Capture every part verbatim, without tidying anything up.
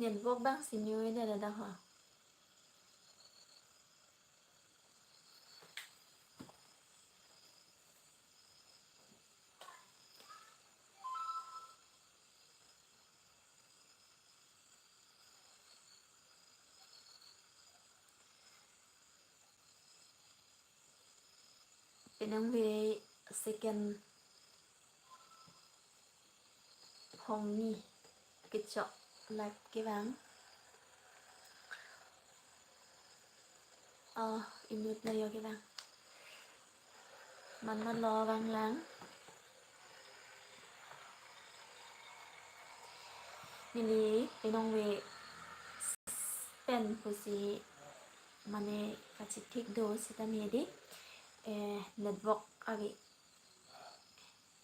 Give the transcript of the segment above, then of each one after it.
Network bang si new ini ada ho. Pinangve second phongni kechok live kevang. Oh, inut lo yo kevang. Manmanlo vanglang. Neli pinangve pen pusi mane kachithik do seta medi, eh, network ave.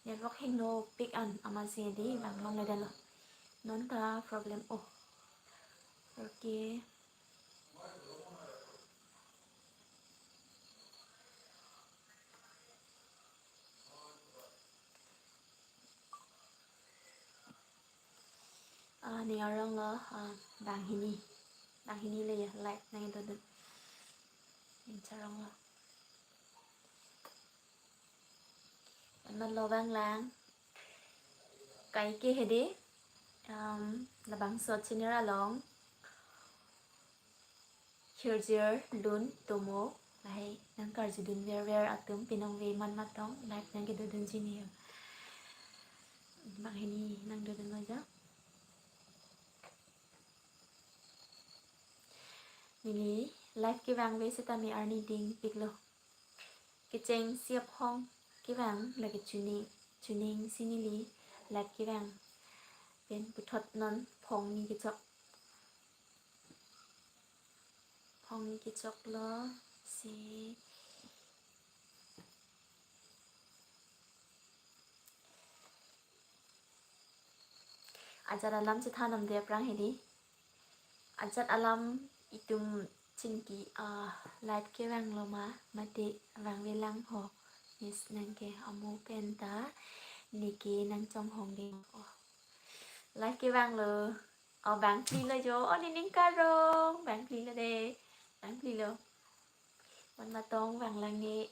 Network hingno pik an amatsi di vanglongledetlo. Non ta problem, oh. Okay. Ah, ning aronglo, ah, banghini. Banghini le ya, live nangdodun. Ning charonglo. Manmanlo vanglang. Kaike hedi, um, labangso channel along hirjir, lun, tomo, lahai nangkarjudun verver atum pinangve manmatong live nangkedodunji ni. Banghini nangdodun aja. Neli live kevangve setame arni dingpiklo. Kecheng siap hong kevang lake chuning, chuning si neli live kevang. Pen puthot non phongni kechok. Phongni kechoklo si. Ajat alam chethan namde aphrang hedi. Ajat alam itum chingki, ah, live kevanglo ma, mate vangvelang ho. Miss nangke amo pen ta neke nangchonghong ding. Oh. Live kevanglo. Oh, bangphlilo jo. Oh, nening karong. Bangphlilo de. Bangphlilo. Manmatong vanglang ne.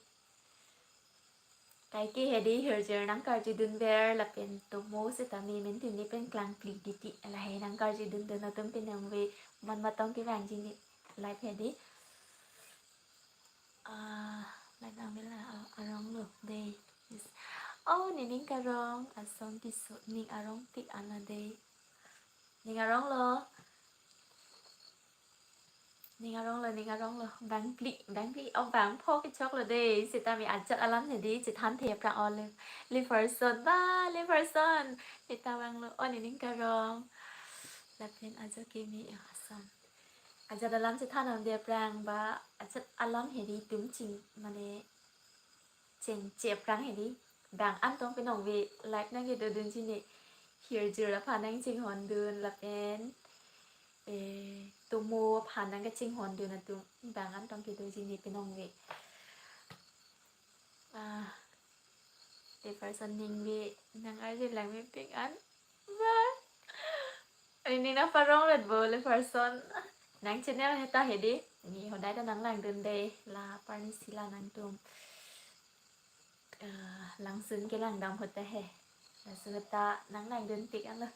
Kaike hedi hirjir nangkarjudunver lapen tomo setame mentu ne pen klangpli titi, lahai nangkarjudundun atum pinangve manmatong kevangji ne live hedi. Ah, live nangvela, ah, aronglo de. Yes. Oh, nening karong, ason tiso ning arongpik anlo de. Ning aronglo. Ning aronglo, ning aronglo. Bangphli, bangphli. Oh, bangpho kechoklo de. Setame ajat alam hedi chethanthe aphrang, oh, le, le person, ba, le person. Neta vanglo. Oh, nening karong. Lapen ajo keme, oh, ason. Ajat alam chethan namde aphrang ba, ajat alam hedi itum ching, mane chengche aphrang hedi. Bang an tong pinangve live nangkedodunji ne hirjir aphan nangchinghondun lapen, eh, tomo aphan nangkachinghondun atum bang an tong kedoji ne pinangve. Ah, le person ningve nang-arjulang mepik an. Ba. Ani nangparong vet bo le person. Nang channel heta hedi. Ne hodai ta nanglangdun de. La parni sila nangtum. Eh, langsun kelangdam hota he. Langsun ta nanglangdunpik anlo.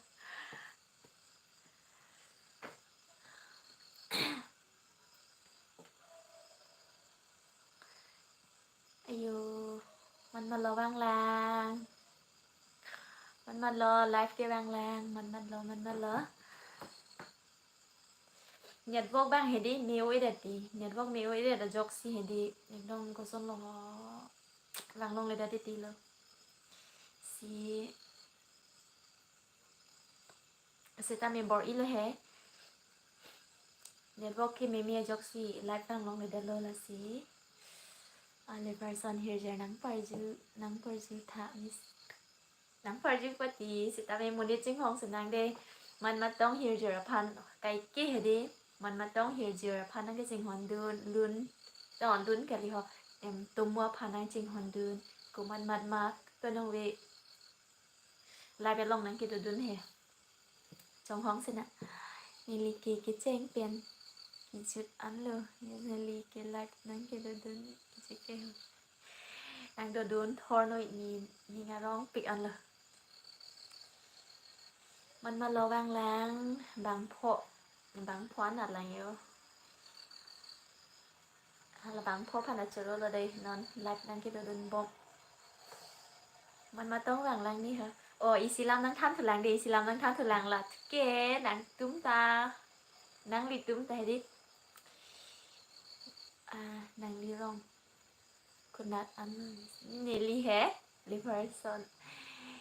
Ayo, manmanlo vanglang. Manmanlo live kevanglang, manmanlo, manmanlo. Network bang hedi, me-o-edet di. Network me-o-edet ajoksi hedi. Ekdom kosonlo ho. Vanglongledet titilo. Si Setame bor-ilo he. Network kememe ajoksi live vanglongledetlo lasi. Ale person hirjir nangparju, nangparju tha miss. Nangparju pati setame monit chinghong senang de. Manmatong hirjir aphan kaike hedi. Manmatong hirjir aphan nangkachinghondun, lun. To lun kali ho. Em, tomo aphan nangchinghondun. Komat mat ma, to nangve. Live along nangkedodun he. Chonghong sena. Neli ke kecheng pen kejut anlo, neli ke live nangkedodun kejut ke. Nangdodun thornoi, ne ning arongpik anlo. Manma lo vanglang, bangpho, bangpho anat lang jo. Hala bangpho aphan achoro lo dei non live nangkedodun bom. Manma tong vanglang ni ha. O, isi alam nangthan thulang dei, isi alam nangthan thulang la. Ke nangtum ta, nanglitum ta hedi. Ah, nangli rong. Konat an, neli he, Liverson.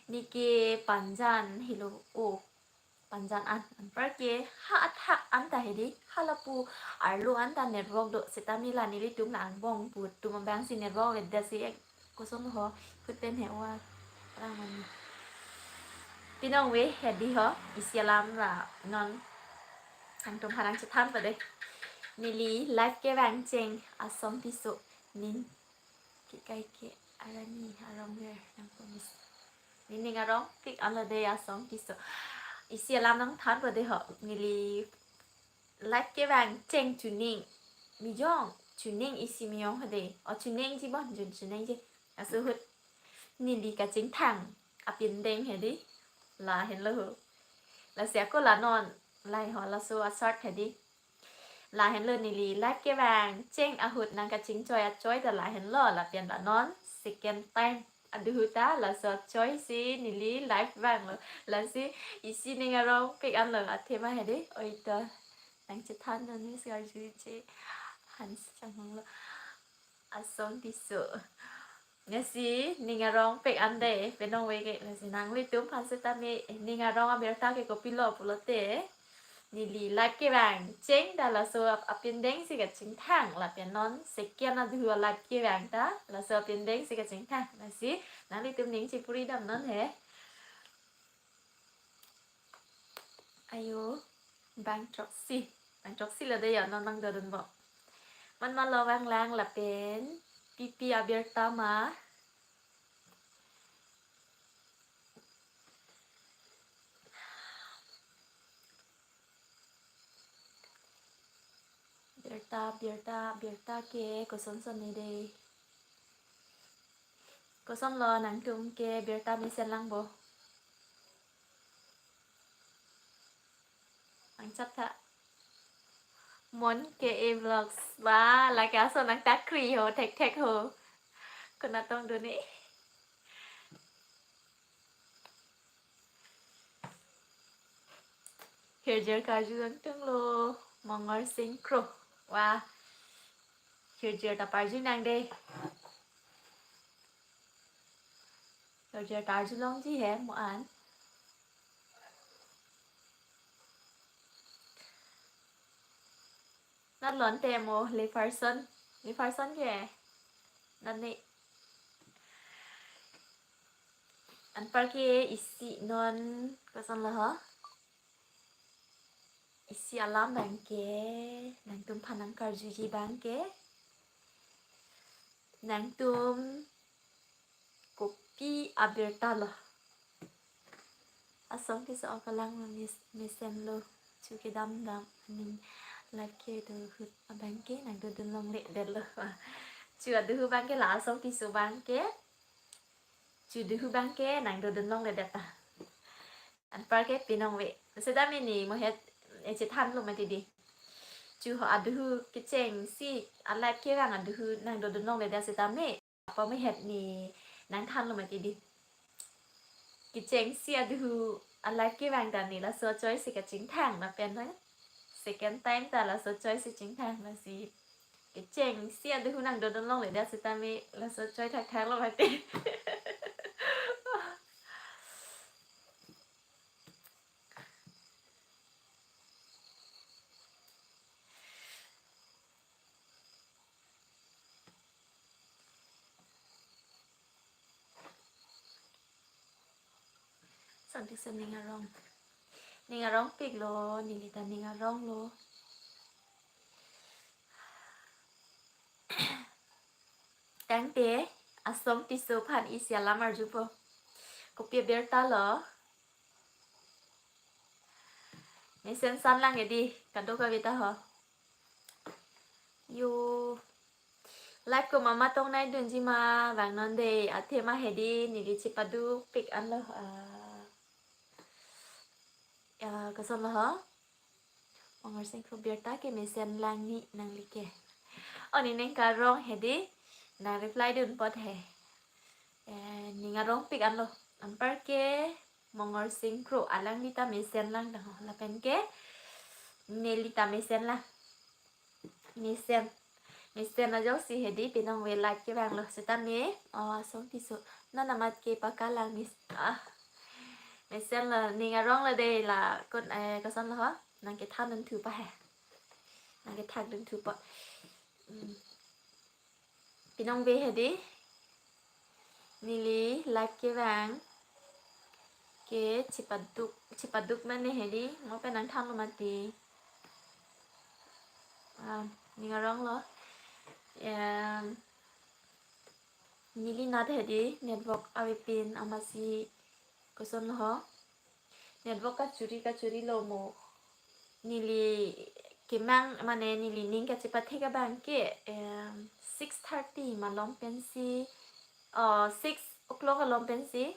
Ne ke Panjan helo o. Panjan an, anparke ha athak anta hedi, ha lapu arlo anta network do, setame la nelitum la angbong pu atum abang si network le dasi ek koson ho, kuten he wa rang mani. Pinong ve hedi ho, isi alam ra non nangtum aphan nangchethan pade. Neli live kevang cheng asong tiso, ning kekai ke arani arong ver nang promise. Ne ning arongpik anlo dei asong tiso. Isi alam nangthan pade ho, neli live kevang cheng chuning. Mijong chuning, isi mijong hedi. O, chuningji bon, chun chuningji. Laso ahut neli kachingthang apindeng hedi. Lahenlo ho. Lasi ako la non, lahei ho laso asart hedi. Lahenlo neli live kevang cheng ahut nangkachingchoi achoi ta lahenlo, lapen la non second time aduhu ta laso achoi si neli live vanglo. Lasi isi ning arongpik anlo, athema hedi. Oi to, nangchethan non Miss Karjuji, Hans Changhong lo. Asong tiso. Lasi ning arongpik an dei, pinong ve ke, lasi nanglitum aphan setame ning arong abirta ke kopilo pulote, neli live kevang cheng ta laso ap-, apindeng si kachingthang, lapen non second aduhu live kevang ta laso apindeng si kachingthang. Lasi nanglitum ning chepuri dam non he. Ayo, bang throksi. Bang throksi lo dei jo, non nangdodun bom. Manma lo vanglang lapen pipi abirta ma. Birta, birta, birta ke kosonson ne dei. Kosonlo, nangtum ke birta mesen lang bo? Nangchat tha. Mon K A Vlogs. Ba, lake aso nangtakri ho, thekthek ho. Konat tong duni. Hirjir karjulong tanglo, Mongor Sing Kro. Wah. Hirjir ta parjunang dei. Hirjir ta arjulongji he mo an. Nat lon te mo Leferson. Leferson ke. Nat ne. Anparke isi non kosonlo ho. Isi alam abangke, nangtum aphan nangkarjuji abangke. Nangtum kopi abirta lo? Asong tiso, o kalang mes-, mesenlo. Chu kedam dam aning lake do ahut abangke nangdodun longledetlo. Chu aduhu abangke la asong tiso abangke. Chu aduhu abangke nangdodun longledet ta. Anparke pinong ve. Setame ne mo het, eh, chethanlo mati dei. Chu ho aduhu kechengsi a-live kevang aduhu nangdodun longledet setame. Apa mo het ne nangthanlo mati dei. Kechengsi aduhu a-live kevang ta ne laso achoi si kachingthang lapen na. Second time ta laso achoi si chingthang, lasi kechengsi aduhu nangdodun longledet setame laso achoi thakthak lo mati. Asong tiso ning arong. Ning arongpiklo, neli ta ning aronglo. Tangte, asong tiso aphan isi alam arjupo. Kopi abirta lo? Mesen san lang hedi, kadokave ta ho. Yo. Live komat ma tong nai dunji ma vangnon de, athema hedi neli chepaduk pik anlo, ah, ya, koson lo ho. Mongorsing Kro birta ke mesen lang ni nangli ke. O, nening karong hedi, nang reply dun apot he. Eh, ning arong pik anlo. Anparke Mongorsing Kro, alangli ta mesen lang tang ho. Lapen ke neli ta mesen lang. Mesen. Mesen ajoksi hedi pinong ve live kevanglo setame. O, asong piso. Non amat ke pakalang mis-, ah. Mesen lo, ning arong lo de la kun, eh, koson lo ho. Nang kethan dun thupo he. Nang kethan dun thupo. Hmm. Pinong ve hedi. Neli live kevang ke chepaduk, chepaduk mane hedi. Mo pen nangthanlo mati. Ah, ning arong lo. Em, neli nat hedi network avepin amatsi koson lo ho. Network kachuri kachuri lo mo. Neli kemang mane neli ning kachepathek abang ke, em, six thirty malom pensi, oh, six o'clock alom pensi,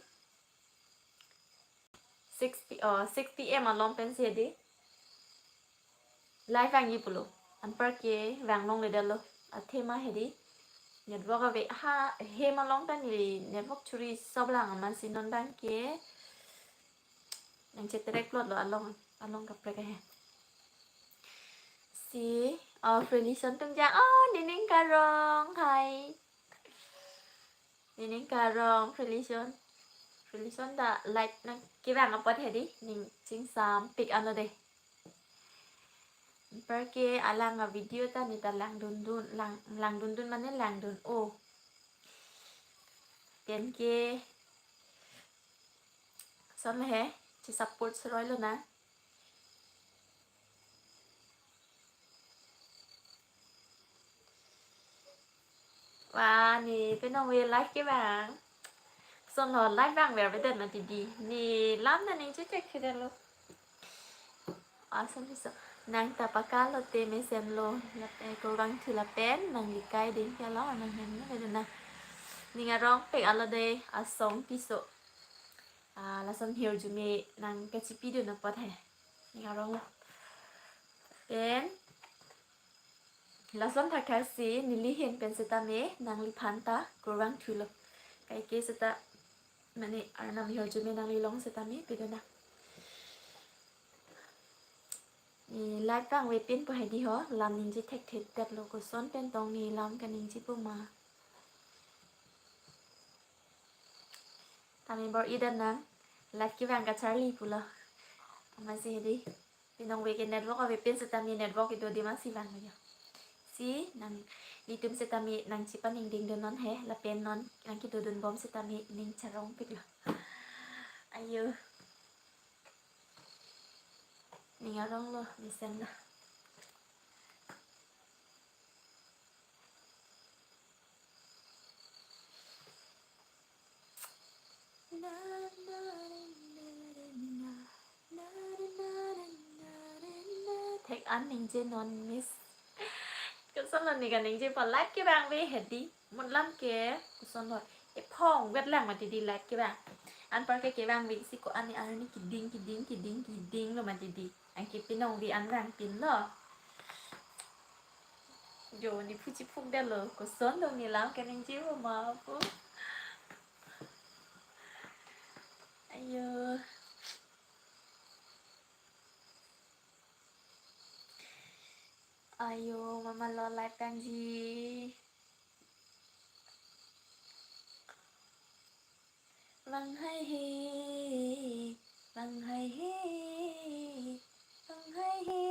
six P, oh, six P M alom pensi hedi. Live vangji pulo. Anparke vang longle detlo. Athema hedi. Network ave ha, hem along ta neli network churi sop lang amatsi non abang ke nang cheterek plot lo along, along kaprek ahe. Si, oh, Frilison Tungjang. Oh, nening karong. Hi. Nening karong, Frilison. Frilison ta live nang kevang apot hedi, ning chingsam pik anlo de. Anparke alang avideo ta ne ta lang dundun, lang, lang dundun mane lang dun o. Pen ke son lo he, chesupport seroi lonang. Wah, ne pinong ve live kevang. Son lo live vangver avedet mati di. Ne lam ta ning chechek chedetlo. Asong piso. Nang ta pakal lote mesen lo. Lap, eh, kurvangthu lapen nangli kai ding ke lo nang hem na dena. Ning arong pik anlo de asong piso. Ah, lason hirjume nang kachepi dun apot he. Ning arong lo. Pen lason thakthaksi neli ahin pen setame nangliphan ta kurvangthu lo. Kaike seta mane arnam hirjume nangli long setame pidun nang. Ne live vangvepinpo hedi ho, lam ningje thekthedetlo, koson pen tong ne lam kaningjepo ma. Tame bor-i dam nang, live kevang kacharli pulo. Amatsi hedi. Pinong ve ke network avepin setame network kedo adim si vang ya. Si nanglitum setame nang chepaningding dun non he, lapen non nang kedodun bom setame ning charong pik lo. Ayo. Ning arong lo, mesen lo. Thek an ningje non miss. Koson lo ne kaningjepo, live kevangve hedi. Mutlam ke koson lo. Ephong vet lang mati di live kevang. Anparke kevangve si ko-an ne arni keding, keding, keding, keding lo mati di. Anke pinong ve an vangpinlo. Jo, ne phu chephukdetlo, koson lo ne lam kaningjepo ma pu. Ayo. Ayo, mama lo live vangji. Vang haihe, vang haihe, vang haihe,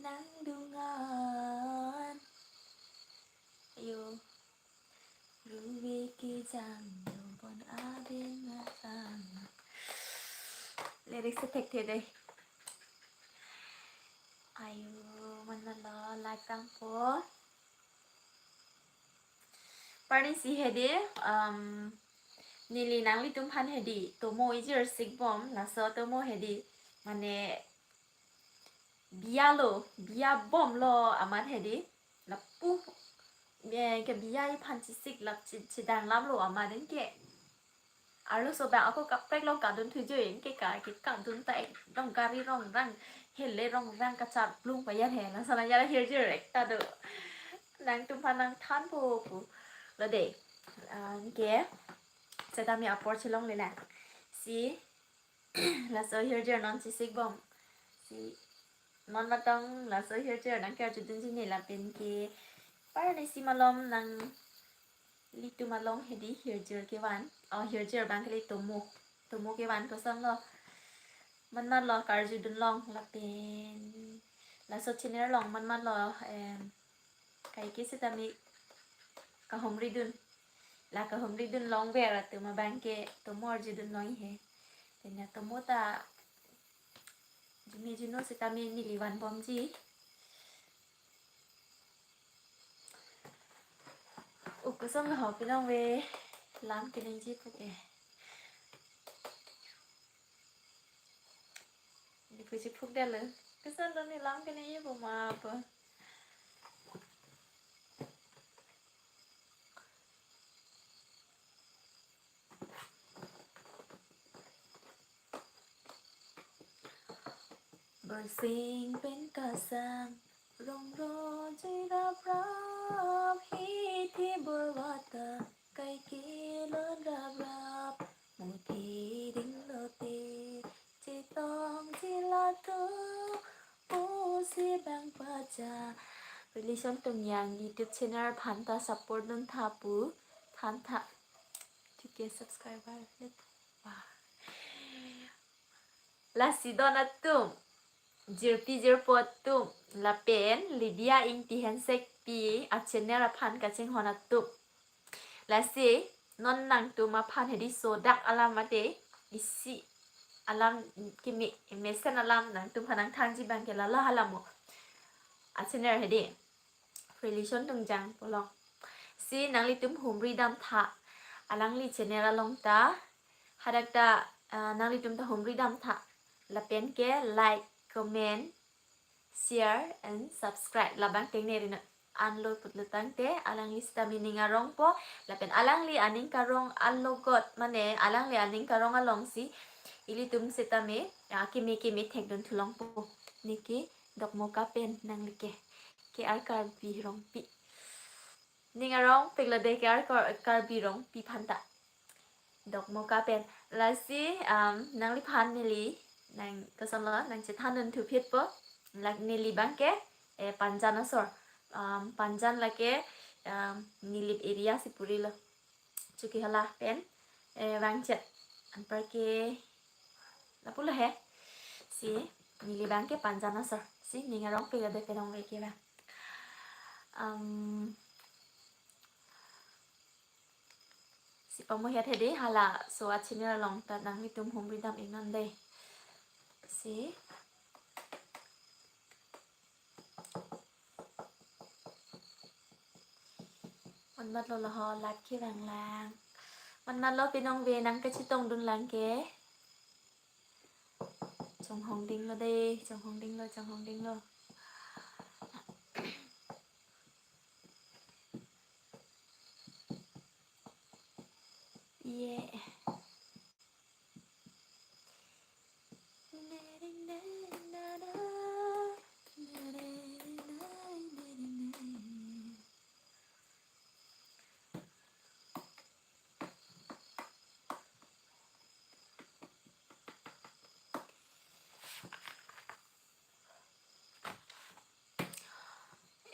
nang dungan. Ayo. Ruve kejang lobon aben matang. Lyrics thekthe dei. Ayo, mama lo live vangpo. Parni si hedi, um, neli nanglitumphan hedi, tomo ijir sikbom, laso tomo hedi, mane biya lo, biya bom lo amat hedi. Lapu, eh, ke biya iphan chesik lap chi-, chedang lam lo amat anke. Arloso bang ako kaprek long kadun thujo anke ka, ke kadun ta ekdom gari rongrang, hele rongrang kachar plung payan he, lason ajat ahirjir ekta do. Nangtumphan nangthanpo pu. Lo de. Ah, anke. Setame apor chelongle lang. Si, laso ahirjir non chesik bom. Si, non matong laso ahirjir nangkarjudunji ne lapen ke. Par ne si malom nanglitum along hedi hirjir kevan. Oh, hirjir bang kali tomo. Tomo kevan koson lo. Manman lo karjudun long lapen. Laso channel along manman lo, em, kaike setame kahumridun. La kahumridun longver atum abang ke tomo arjudun long he. Tenya tomo ta jimi juno setame neli van bomji. Ukusong ho pinong ve lam keningji puke. Di puji puk dalo. Kesan lo ne lam keningji pu ma apa. Bersing pen kasang rong rong jui rap rap, hithi borwata kaike lon rap rap, muthi ding lote chetong jila tu pusi bang pacha. Relation tung yang YouTube channel aphan ta support dun tha pu, than tha. Ticket subscriber let. Wah. Lasi don atum, jirpi jirpo atum, lapen Lydia Ingti Hansekpi a channel aphan kachinghon atum. Lasi non nangtum aphan hedi sodak alam mate isi alam kimi mesen alam nangtumphan nangthanji bang ke lalo halamo. A channel hedi. Relation tung jang polong. Si nanglitum humri dam tha. Alangli channel along ta. Hadak ta, ah, nanglitum ta humri dam tha. Lapen ke like, comment, share and subscribe. Labang tengne rinat anlo putlo tangte alangli setame ning arongpo. Lapen alangli aning karong alogot mane alangli aning karong alongsi ilitum setame, ah, kimi kimi thekdun thulongpo. Niki Dokmoka pen nanglike. K R Karbi Rongpi. Ning arong pik lo de K R Kar-, Karbi Rongpi aphan ta. Dokmoka pen. Lasi, um, nangliphan neli nang koson lo nangchethan dun thuphitpo. Lak neli bang ke, eh, Panjan asor. Um, Panjan lake, um, Nilip area si puri lo. Chokihola pen, eh, vangchet. Anparke lapu lo he. Si neli bang ke Panjan asor. Si ning arong pik lo de penong ve ke bang. Um, si pamu het hedi halaso a channel along ta nanglitum humri dam iknon de. Si manmat lo lo ho, like kevang lang. Manmat lo pinong ve nangkachetong dun lang ke. Chonghong ding lo de, chonghong ding lo, chonghong ding lo. Ye.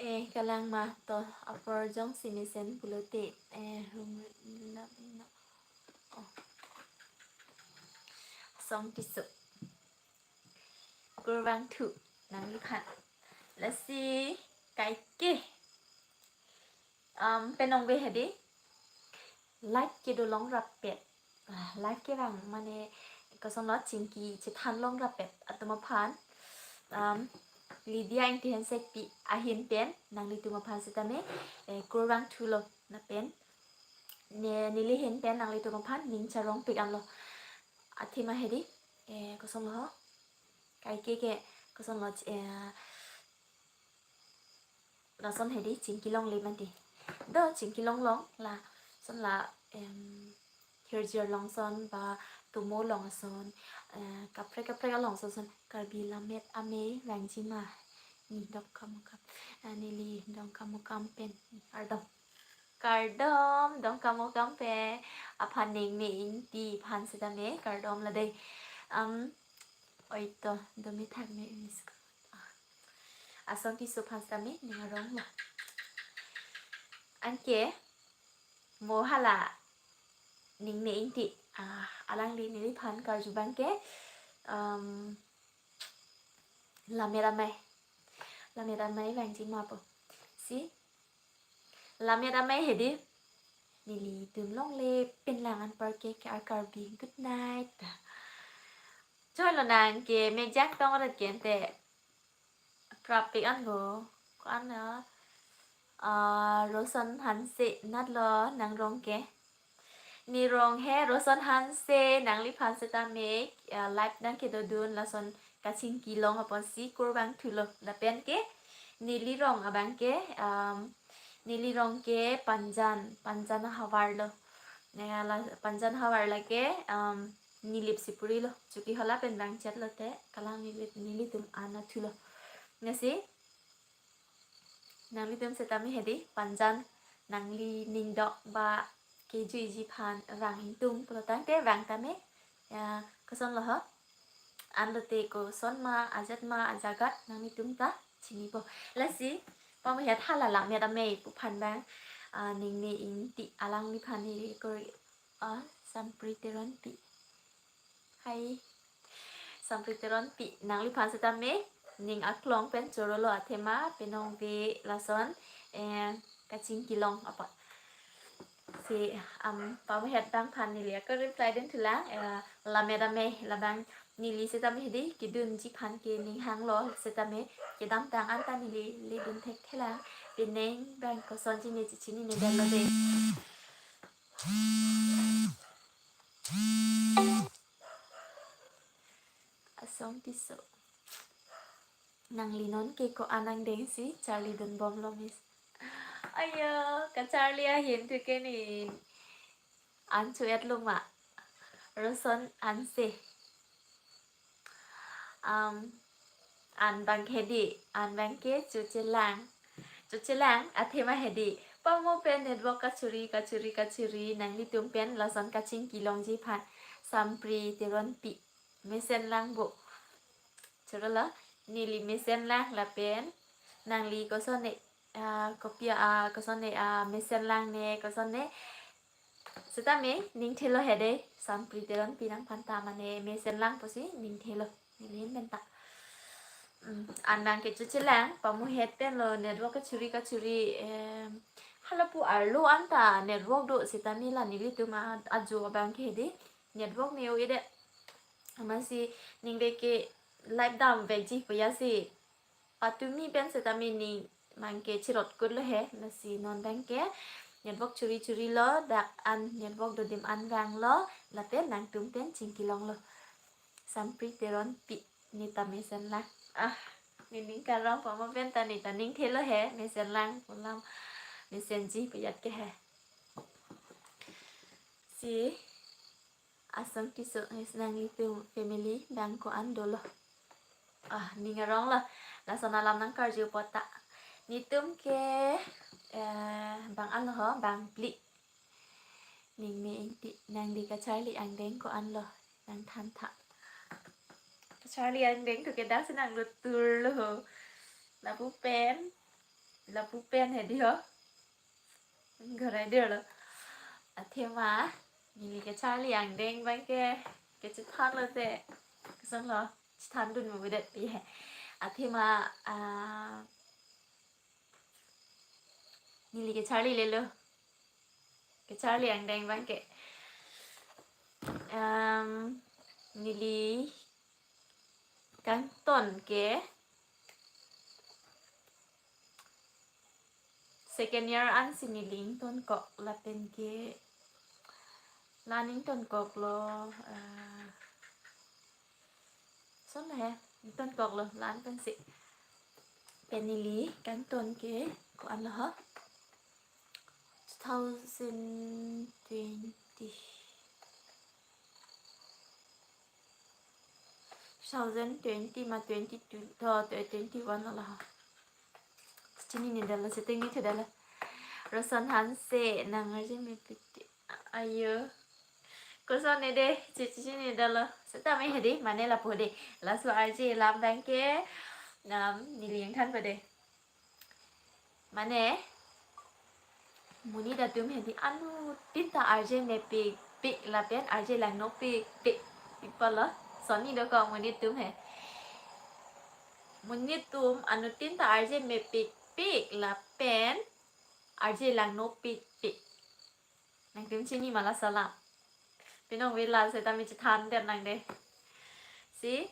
Eh, kalang ma to apor jongsi mesen pulote, eh, room lap ino. Oh. Song tisu. Kurvangthu nangliphan. Lasi kaike. Um, penong ve hedi. Live kedo long rappet. Ah, live kevang mane koson lo chingki chethan long rappet atum aphan. Um, Lydia Ingti Hansekpi ahin pen nanglitum aphan setame, eh, kurvangthu lo lapen. Ne neli hin pen nanglitum aphan ning charong pik anlo. Athema hedi, eh, koson lo ho. Kaike ke Kosonlo, eh, lason hedi chingki longle mati. Do chingki longlong lason la, em, hirjir along ason ba tomo along ason, eh, kaprek kaprek along ason, Karbi Lammet Amei vangji ma. Ni Dongkamukam, eh, neli Dongkamukam pen, kardom. Kardom Dongkamukam pen aphan, Ningme Ingti aphan setame kardom lo dei. Am, oi to, do methang me miss ko. Ah. Asong Tisso aphan setame ning arong lo. Anke mo hala Ningme Ingti. Ah, alangli neliphan karju abangke, um, Lammet Amei. Lammet Amei vangji ma pu. Si, Lammet Amei hedi nelitum longle pen lang anparke ke ar Karbi good night. Choi lonang ke mekjang tong rat kente. Prapik an bo. Ko-an na? Ah, Roson Hanse natlo nangrong ke. Ne rong he Roson Hanse, nangliphan setame, ah, live nangkedodun lason kachingki long apotsi kurvangthulo. Lapen ke neli rong abangke, um, neli rong ke Panjan, Panjan ahavar lo. Ne la Panjan ahavar lake, um, Nilip Sipuri lo. Chokihola pen vangchet lote, kalang Nilip, nelitum an athulo. Lasi nanglitum setame hedi Panjan, nangli ning dok ba kejuiji aphan vang ingtung pulo tangte vang tame. Ya, kosonlo ho? An lote koson ma, ajat ma, ajagat nanglitum ta chinipo. Lasi pamuhet hala Lammet Amei pu aphan abang, ah, Ningme Ingti alangliphan ni kori, ah, Sampri Teronpi. Hai. Sampri Teronpi, nangliphan setame ning aklong pen chorolo athema penong ve lason, eh, kachingki long apa. Si, am, pamuhet abang aphan neli ako reply dun thulang, eh, Lammet Amei labang neli setame hedi kedunji aphan ke ning hanglo setame kedamtang anta neli ledun thekthelang, penang abang kosonji ne chechinine damlo dei. Asong Tisso. Nangli non ke ko-an angdeng si charlidun bomlo miss. Ayo, kacharli ahin thu ke ne an cho-etlo ma. Roson Hanse. Um, an abang hedi, an abangke Chochelang. Chochelang athema hedi. Pamo pen network kachuri, kachuri, kachuri, nanglitum pen lason kachingki longji aphan. Sampri Teronpi. Mesen lang bo. Chorolo, neli mesen lang lapen nangli kosonne, ah, kopi, ah, kosonne, ah, mesen lang ne, kosonne. Setame ning thelo hedi, Sampri Teronpi nangphan ta mane mesen lang pusi ning thelo. Neli men ta. Hmm, an abangke Chochelang, pamuhet pen lo network kachuri kachuri, em, halapu arlo anta network do setame la nelitum a-, ajo abangke hedi network me-o-edet. Amatsi ning beke live damvekji puya si patumi pen setame ning abangke chirotkut lo he, lasi non abangke network churi churi lo, dak an network dodim an vanglo, lapen nangtum pen chingki longlo. Sampri Teronpi, ne ta mesen lang. Ah, nening karong pamo pen ta ne ta ning thelo he, mesen lang pu alam, mesenji puyat ke he. Si, Asong Tisso, nanglitum family abang ko-an dolo? Ah, ning arong lo. Lason alam nangkarju apot ta. Netum ke, eh, bang an lo ho, bangphli. Ningme Ingti, nangli kacharli angdeng ko-an lo? Nangthan tha. Kacharli angdeng thu ke dak si nanglutur lo ho. Lapu pen. Lapu pen hedi ho. Gorai dir lo. Athema, neli kacharli angdeng abangke, kachethan lote, kosonlo, chethan dun mo bedet pi he. Athema, ah, neli kacharli lelo. Kacharli angdeng abangke. Em, neli kangton ke second year ansi neli ingtonkok lapen ke la an ingtonkoklo, eh, son he. Ingtonkoklo, la-an pensi. Pen neli kangton ke ko-an lo ho? Two thousand twenty. Two thousand twenty ma twenty-two, to, to, twenty-one lo ho. Chinine detlo, setame chinine detlo. Roson Hanse, nang R J mepik ti. Ayo. Kosonne de, che, chinine detlo. Setame hedi, mane lapu de. Laso R J alam abangke, nam, neli ingthanpo de. Mane, monit atum hedi anuttin ta R J mepikpik lapen R J langnopikpik. Ipalo, sonni dokok monit atum he. Monit atum anuttin ta R J mepikpik lapen R J langnopikpik. Nangtum chini ma laso alam? Pinong vela setame chethan det nang de. Si,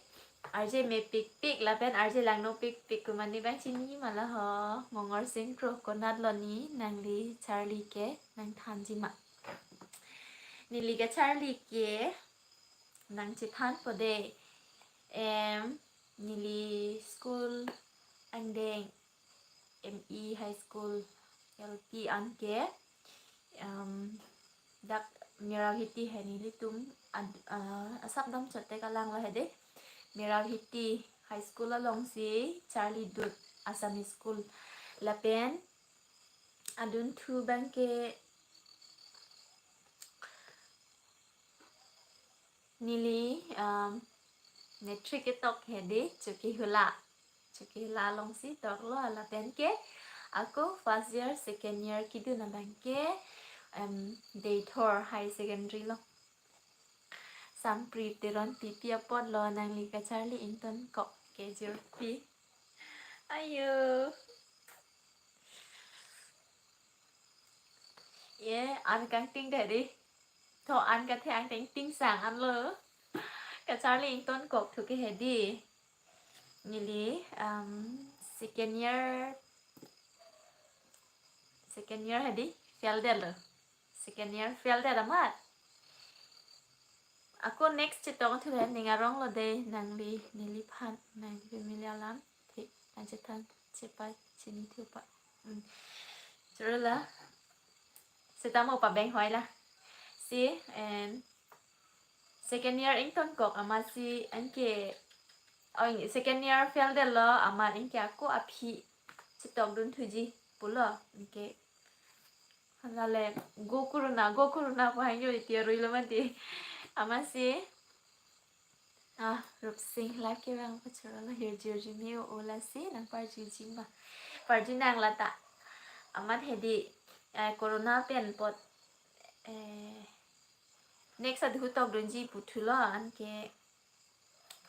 R J mepikpik lapen R J langnopikpik pu mane abang chini ma la ho? Ngongor Singkro, konatlo ne nangli charli ke, nang thanji ma? Neli kacharli ke nang chethanpo de. Em, neli school angdeng, M E, high school, L P anke, em, dak Mirabhiti he nelitum ad-, ah, asap dam chote kalang lo hedi. Mirabhiti High School alongsi charlidun, Assamese school. Lapen adunthu abangke neli, um, matric ketok hedi Chokihola. Chokihola alongsi toklo, lapenke ako first year, second year kedun abangke, em, Deithor Higher Secondary lo. Sampri Teronpi pi apotlo, nangli kacharli ingtonkok ke jirpi. Ayo. Ye, an kangting deri. To an kathe angting tingsang anlo. Kacharli ingtonkok thu ke hedi. Neli, um, second year, second year hedi, fail detlo. Second year fail det amat. Ako next chetok thu he, ning arong lo de, nangli, neliphan, nangli family alam, thik, an chethan, chepai, chini thupa. Hmm. Churla. Setame pabeng hoi la. Si, and second year ingtonkok amatsi anke, oh, second year fail detlo amat anke ako aphi chetok dunthuji pulo, anke. Hala le, go corona, go corona pu hangjo iti arui lo mati. Amatsi, ah, Rupsing live kevang pachorolo, hirjirji me-o, lasi nang parjiji ma? Parji nang lata. Amat hedi, eh, corona pen apot, eh, next adhu tokdunji puthulo, anke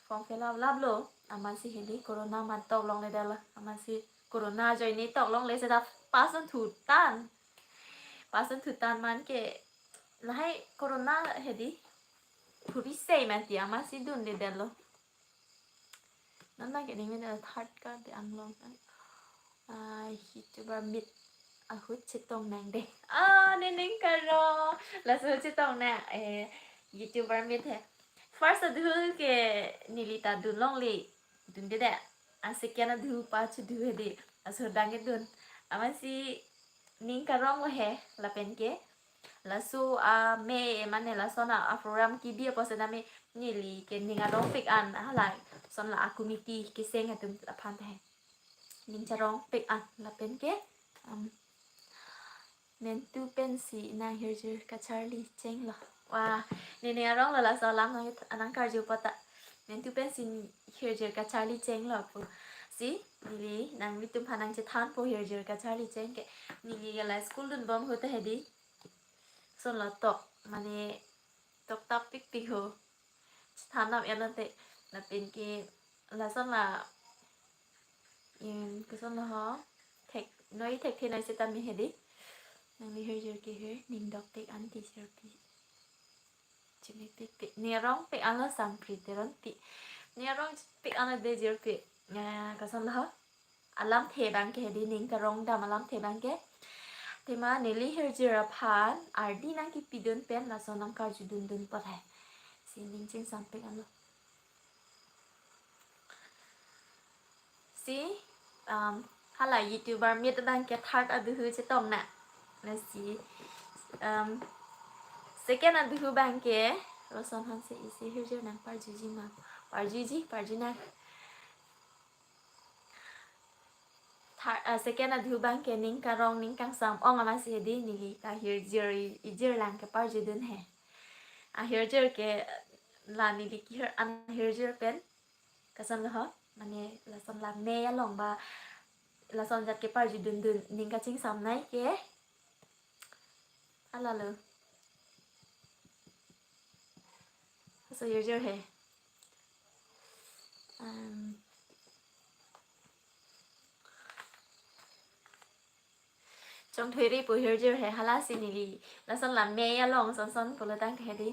form fill up laplo, amatsi hedi corona amat toklongle detlo, amatsi corona ajoine toklongle seta pass dunthu tan. Pass dunthu tan man ke lahai corona hedi phuri sei mati, amatsi dunde detlo. Non abangke ning mena third Karbi Anglong. Ah, YouTuber meet ahut chetong nang de. Ah, nening karo. Laso chetong nang, eh, YouTuber meet he. First adhu ke neli ta dunlongle. Dunde det. Ah, second adhu pachedun hedi. Laso dang kedun. Amatsi ning karong lo he, lapenke. Laso, ah, me mane lason a, a program kebi apot setame neli ke ning arongpik an, halai. Lason la a committee keseng atum aphan ta he. Ning charongpik an, lapenke, um, mentu pensi nang hirjir kacharli chenglo. Wah, nening arong lo laso alam nang, nang karju pota. Mentu pensi hirjir kacharli chenglo pu. Si, neli nanglitum aphan nang chethanpo hirjir kacharli cheng ke. Neli ke la school dunbom ahut ta hedi. Lason la tok, mane toktap pikpik ho. Chethan nam elo te, lapenke lason la, em, koson lo ho, thek, noi thekthe noi setame hedi. Nangli hirjir kehir, ning dokpik an ti jirpi. Chimepikpik. Ning arongpik anlo Sampri Teronpi. Ning arongpik anlo de jirpi. Eh, koson lo ho? Alamthe abangke hedi, ning karong dam alamthe abangke. Athema neli hirjir aphan ardi nangkepidun pen lason nang karjudundun apot he. Si ning chingsampik anlo. Lasi, um, hala YouTuber mit abang ke third aduhu chetong na. Lasi, um, second aduhu abang ke Roson Hanse isi hirjir nang parjuji ma. Parjuji, parju nang. Third, uh, second aduhu abang ke ning karong ning kangsam ong amatsi hedi neli ta hirjir i-, ijir lang ke parjudun he. Ahirjir ke la neli kehir an hirjir pen. Kason lo ho, mane lason la me along ba lason jat ke parjudundun ning kachingsamnei ke. Hala lo. Laso hirjir he. Um, Chongthuiri pu hirjir he, halasi neli lason la me along son son pulo tangte hedi.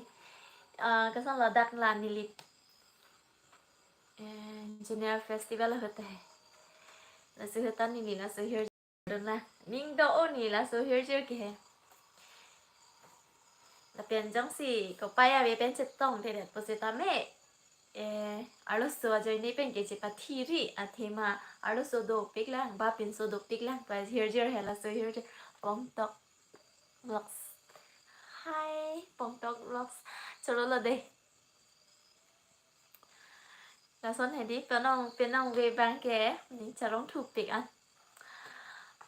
Ah, kason lo dak la neli, eh, General Festival ahut he. Laso ahut ta neli laso hirjir dun na. Ning do-o neli laso hirjir ke he. Lapen jongsi kopai ave pen chetongthedet pusitame, eh, arloso ajoine pen ke chepathiri athema arloso dopik lang ba pinso dopik lang pa hirjir he laso hirjir Pongtok Vlogs. Hi, Pongtok Vlogs. Choro lo dei. Lason hedi penang penang ve abang ke ning charong thupik an.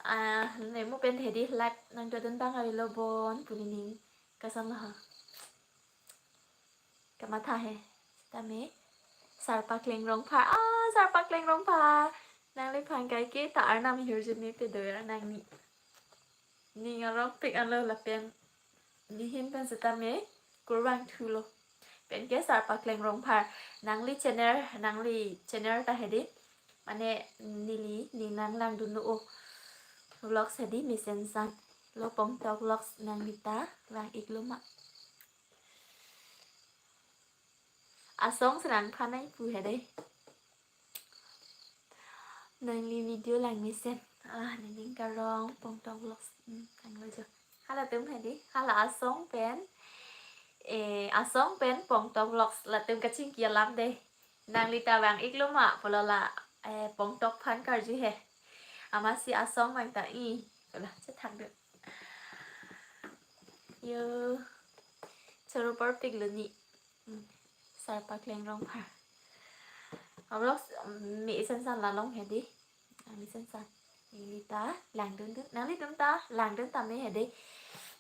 Ah, ne mo pen hedi live nangdodun abang avelo bon pu nening kason lo ha. Kamatha he. Tame. Sarpakleng Rongphar. Ah, Sarpakleng Rongphar. Nangliphan kaike ta arnam hirjume pedoya nangni. Ning arongpik anlo lapen. Nehin pen setame. Kurvangthulo. Pen ke Sarpakleng Rongphar. Nangli channel, nangli channel ta hedi. Mane neli, ning nanglangdun lo o. Vlogs hedi mesen san. Lo Pongtok Vlogs nangli ta vang-iklo ma. Asong serang phanai pu hedi. Nangli video langmesen. Ah, nening karong Pongtok Vlogs. Hmm, kanglo jo. Halatum hedi. Hala asong pen. Eh, asong pen Pongtok Vlogs. Latum kachingki alam dei. Nangli ta vang-iklo ma pulo la, eh, Pongtok aphan karju he. Amatsi asong vang ta i. Pulo chethak dun. Yo. Choro parpiklo ni. Hmm. Sarpakleng Rongphar. Vlogs, mm, me isen san la long hedi. Nangli isen san. Neli ta langdundun. Nanglitum ta langdun tame hedi.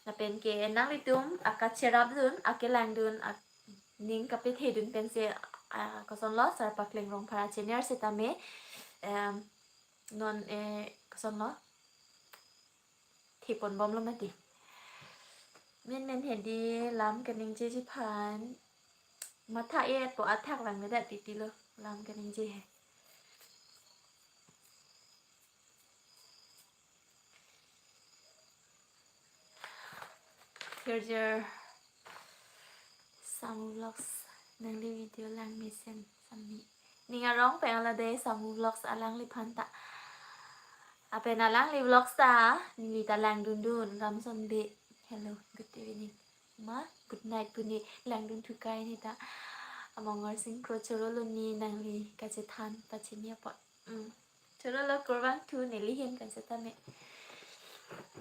Lapen ke nanglitum akacherapdun, akelangdun, ak-, ning kapethedun pensi, ah, kosonlo Sarpakleng Rongphar channel setame. Em, non, eh, kosonlo. Thepon bomlo mati. Menmen hedi lam kaningjeji aphan. Matha-etpo athak langledet titilo lam kaningje he. Hirjir Samu Vlogs nangli video langmesen sami. Ning arong pen la dei Samu Vlogs alangliphan ta. Lapen alangli vlogs ta, neli ta langdundun, Ramson Bey. Hello, good evening. Ma, good night pu ne langdun thukai ne ta. Amongor Singkro choro lo ne nangli kachethan pachini apot. Mm. Choro lo kurvangthu neli hin pen setame.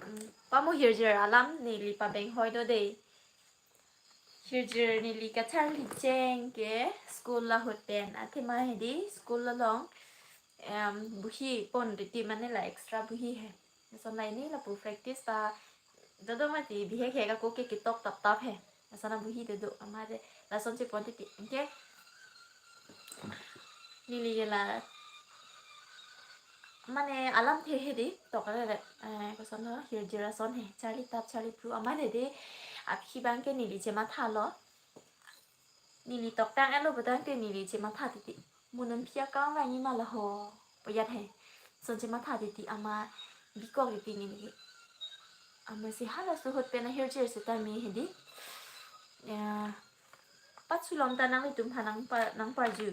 Mm. Pamo hirjir alam neli pabeng hoi do dei. Hirjir neli kacharli cheng ke school ahut pen. Athema hedi school along, em, bohi pon titi mane la extra bohi he. Lason la ini lapu practice ta dodo mati bihek he ako ke ketok tap tap he. Lason abohi dodo amat lason chepon titi. Anke neli ke la mane alamthe hedi tok re re, eh, kosonlo hirjir ason he. Charli tap charli phru amat hedi aphi abang ke neli chemathalo. Neli toktang-etlo pu tangte neli chematha titi. Mo non aphi akam vangji ma la ho. Puyat he. Lason chematha titi amat bikok titi neli. Amatsi halaso ahut pen ahirjir setame hedi. Ya. Patsulom ta nanglitum aphan nangpa-, nangparju.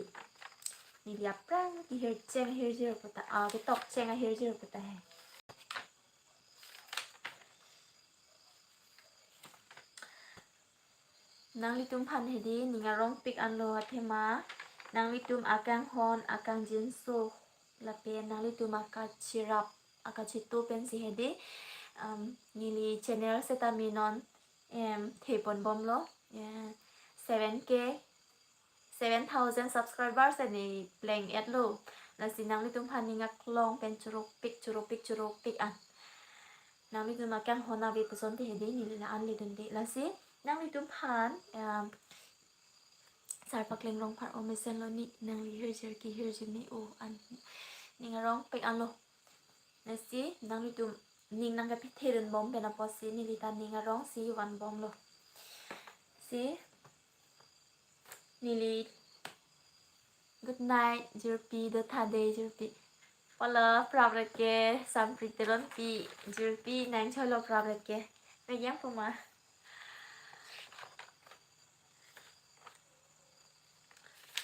Neli aphrang kehir cheng ahirjir pu ta, ah, ketok cheng ahirjir pu ta he. Nanglitum aphan hedi ning arongpik anlo athema. Nanglitum akanghon akangjinso lapen nanglitum akachirap, akachitu pensi hedi, um, neli channel setame non, em, thepon bomlo, eh, seven K, seven thousand subscribers ne pleng-etlo. Lasi nanglitum aphan ning aklong pen chorokpik, chorokpik, chorokpik an. Nanglitum akanghon ave puson te hedi neli la-an ledunde. Lasi nanglitum aphan, em, Sarpakleng Rongphar o mesenlo, ne nangli hirjir kehirjume o an ning arongpik anlo. Lasi nanglitum ning nangkepethedun bom pen apotsi neli ta ning arongsi van bomlo. Si neli, good night jirpi, do tha de jirpi. Polo prap reke, Sampri Teronpi, jirpi nangcholo prap reke. Megiang puma.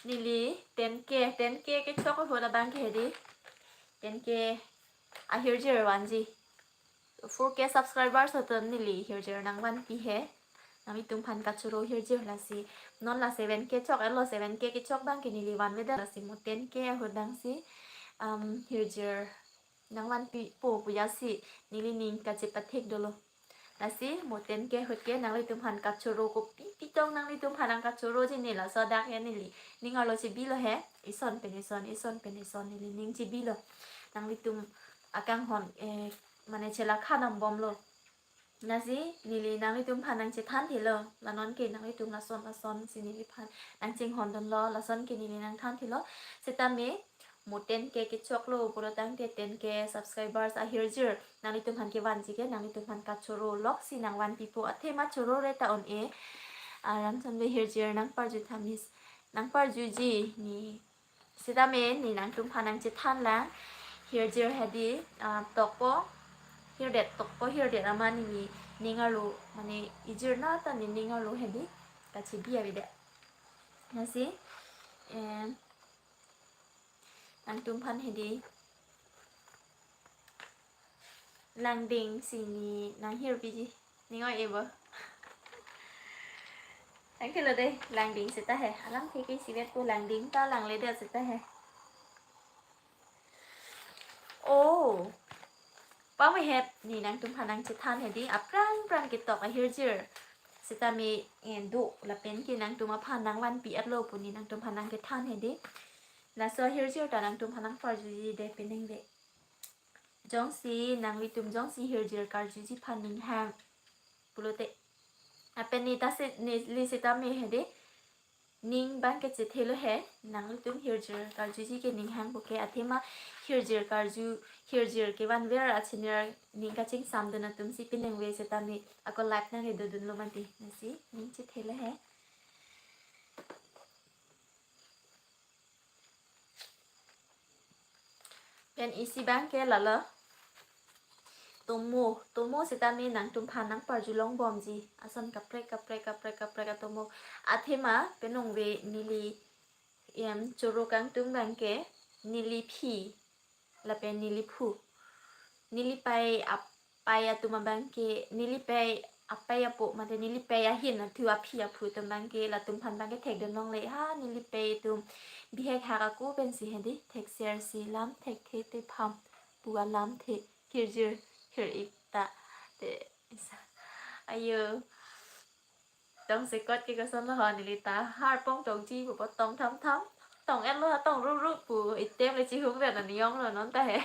Neli ten K, ten K kechok ahut abang ke hedi, ten K ahirjir vanji. Four K subscribers atum neli hirjir nangvanpi he. Nanglitum aphan kachoro hirjir lasi. Non la seven K chok-etlo, seven K kechok abang ke neli vanvedet lasi mo ten K ahut abangsi, um, hirjir nangvanpipo pu jasi neli ning kachepathek dolo. Lasi mo ten K ahut ke nanglitum aphan kachoro kopi pitong nanglitum aphan nangkachoroji, ne laso adak he neli ning arlo chebilo he. Ison pen ison, ison pen ison neli ning chebilo. Nanglitum akanghon, eh, mane chelakha nang bomlo. Lasi neli nanglitum aphan nangchethanthelo. La non ke nanglitum lason lason si neliphan nangchinghondunlo, lason ke neli nangthanthelo. Setame mo ten K kechoklo pulo tangte, ten K subscribers ahirjir nanglitum aphan kevanji ke nanglitum aphan kachoro loksi nangvanpipo, athema chorore ta un-e. Aram sambe hirjir nangparju tha miss, nangparjuji ne. Setame ne nangtum aphan nangchethanlang, hirjir hedi, ah, tokpo, hirdet tokpo, hirdet amat ne ning arlo, mane ijirna ta ne ning arlo hedi kachebi avedet. Lasi, em, nangtum aphan hedi langding si ne nanghirbiji. Ning oi-e bo. Thank you lo de, langding seta he. Alamthe ke isivet pu langding ta langledet seta he. Oh. Pame het ne nangtum aphan nangchethan hedi, aphrang phrang ketok ahirjir. Setame, eh, do lapen ke nangtum aphan nangvanpi-etlo pu ne nangtum aphan nangkethan hedi. Laso ahirjir ta nangtum aphan nangparjuji de penang de. Jongsi nanglitum jongsi hirjir karjuji aphan ning hang pulote, lapen ne ta se, neli setame hedi, ning abang ke chethelo he, nanglitum hirjir karjuji ke ning hang puke, athema hirjir karju, hirjir kevanver a-channel ning kachingsamdun atum si penang ve setame ako live nangkedodunlo mati. Lasi ning chethelo he. Pen isi abang ke lalo. Tomo, tomo setame nangtum aphan nangparjulong bomji. Ason kaprek, kaprek, kaprek, kaprek atomo. Athema penang ve neli, em, choro kangtung abang ke neli phi lapen neli phu. Neli pei ap-, pei atum abang ke, neli pei apei apo, mate neli pei ahin athu aphi aphu atum abang ke, latum aphan abang ke thekdun longle ha, neli pei atum bihek hak ako pensi hedi, thekser si lam thekthe te pham pu alamthe, hirjir hir-ik ta te isa. Ayo. Tong sekot ke kosonlo ho, neli ta harpong tongji pu po tong tham tham. Tong-etlo ha, tong ruk ruk pu, item le chihung ren ani yonglo non ta he.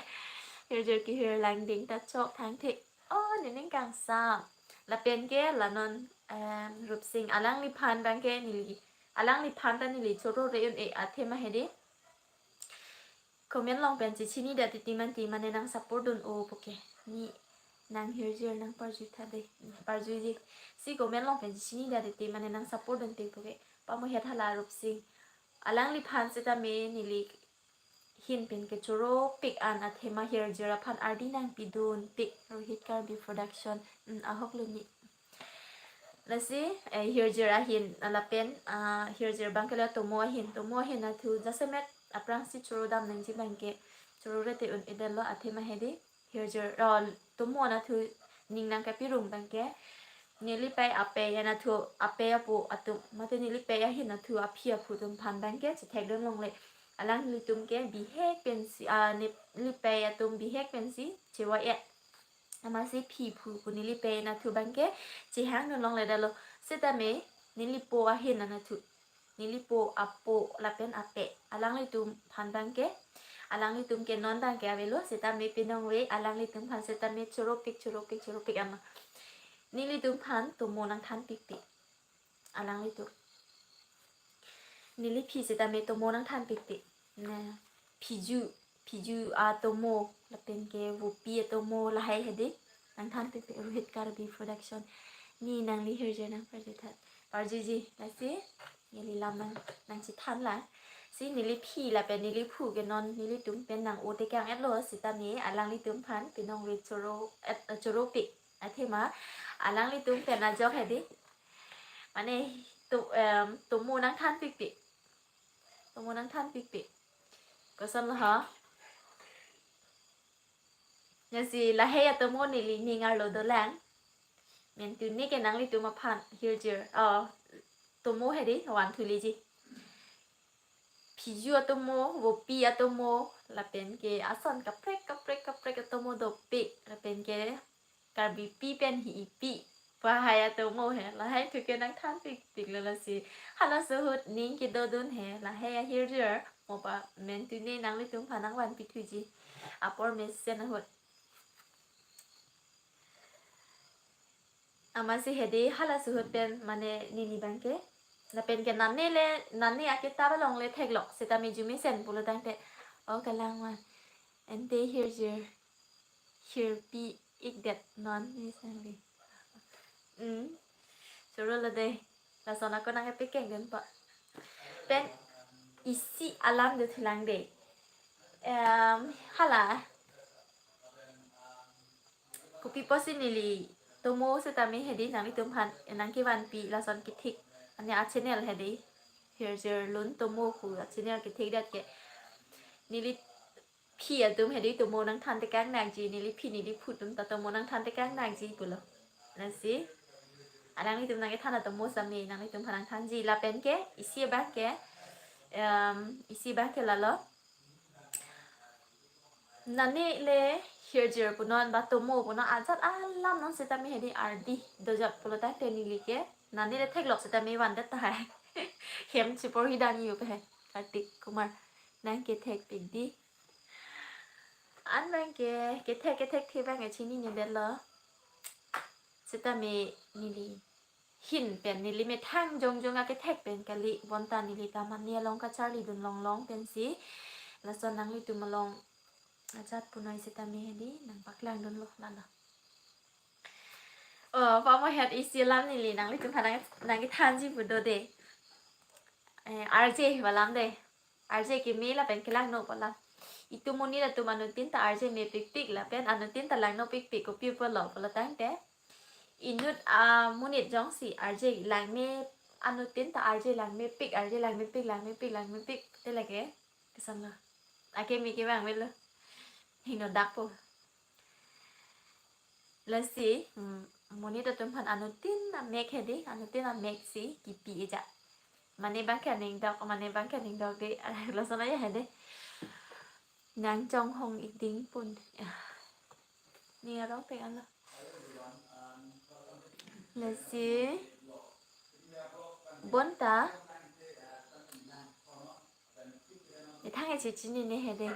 Hirjir kehir langding ta chok thangthe. Oh, ne ning kangsam. Lapen ke la non, em, Rupsing alangliphan abang ke neli, alangliphan ta neli chorore un-e athema hedi. Comment along pen chechini da titi mati, mane nang support dun-o puke. Ne nanghirjir nangparju tha de. Parjuji. Si comment along pen chechini da titi mane nang support dunpik puke. Pamo het hala Rupsing. Alangliphan setame neli ahin pen kechoropik an athema hirjir aphan ardi nangpidunpik. Rohit Karbi Production. Hmm, ahok lo ne. Lasi, eh, hirjir ahin, ah, lapen, ah, hirjir abang ke la tomo ahin, tomo ahin athu jasemet aphrangsi choro dam nangji abang ke chorore te un-edetlo athema hedi, hirjir, oh, tomo an athu ning nangkepirung abang ke neli pei apei an athu apei apo atum, mate neli pei ahin athu aphi aphu atum aphan abang ke chethekdun longle. Alanglitum ke bihek pensi, ah, neli pei atum bihek pensi chevoi-et. Amatsi phi phu pu neli pei anatthu abangke chehang dun longledetlo. Setame neli po ahin anatthu, neli po apo lapen ape, alanglitum aphan abangke, alanglitum ke non abangke avelo. Setame penang ave alanglitum aphan setame choropik, choropik, choropik ama. Nelitum aphan tomo nangthanpikpik alanglitum. Neli phi setame tomo nangthanpikpik. Na phiju, phiju atomo lapen ke vopi atomo lahai hedi nangthanpikpik. Rohit Karbi Production. Ne nangli hirjir nangparjutha. Parjuji, lasi neli lam nang, nangchethan lang. Si neli phi lapen neli phu ke non nelitum pen nang-o tekang-etlo, setame alanglitum aphan penang ave choro, et, choropik. Athema alanglitum pen ajok hedi. Mane to, em, tomo nangthanpikpik. Tomo nangthanpikpik. Kosonlo ha? Lasi lahai atomo neli ning arlo dolang. Mentune ke nanglitum aphan hirjir. Oh, tomo hedi, one, two liji. Phiju atomo, vopi atomo, lapen ke ason kaprek, kaprek, kaprek atomo dopik, lapen ke Karbipi pen hipi, pahai atomo he, lahai thu ke nangthanpikpiklo lasi. Halaso ahut ning kedodun he, lahai ahirjir, mo pa mentune nanglitum aphan nangvanpi thuji. Apor mesen ahut. Amatsi hedi halaso ahut pen mane neli abangke. Lapen ke nane le, nane akitap along le theklok. Setame arjumesen pulo tangte, o kalang ma. Ante hirjir, hirpi-ikdet non ne sangli. Hmm. Chorolo dei. Lason ako nangkepekeng dunpo. Pen isi alam dothulang dei. Em, hala. Kopi apotsi neli tomo setame hedi nanglitum aphan nangkevanpi lason kethik. Ane achannel hedi. Hirjir lun tomo pu achannel kethikdet ke. Neli phi atum hedi tomo nangthan tekang nakji, neli phi neli phu atum ta tomo nangthan tekang nakji pulo. Lasi alanglitum nangkethan atomo sami nanglitum aphan nangthanji lapen ke isi abangke, em, isi abangke lalo. Nane le hirjir punon ba tomo punon ajat alam non setame hedi ardi dojak pulo tangte neli ke nane le theklok setame vandet tahai. Hem chipor hidang yu pe hai. Kartik Kumar nangkethekpik dei. An abangke kethek kethekthe abangke chininedetlo. Setame neli hin pen neli methang jongjong akethek pen kali, bonta neli ta mane along kacharli dun longlong pensi lason nanglitum along ajat punoi setame hedi nangpaklang dunlo lalo. Oh, pamo het isi alam neli nanglitum aphan nang, nangkethanji pu do dei. Eh, R J pu alam dei. R J keme lapen kelangno pu alam. Itum monit atum anuttin ta R J mepikpik lapen anuttin ta langnopikpik, kopi pulo pulo tangte, inut amonit jongsi R J langme, anuttin ta R J langmepik, R J langmepik, langmepik, langmepik te lake kosonlo. Akeme kevang avelo. Hingno dakpo. Lasi, mm, monit atum aphan anuttin amek hedi, anuttin amek si kipi-e ja. Mane abangke aning dok, mane abangke aning dok dei, lason aja hedi. Nangchonghong-ik ding pon. Ning arong peng anlo. Lasi bonta methang isi chinine hedi.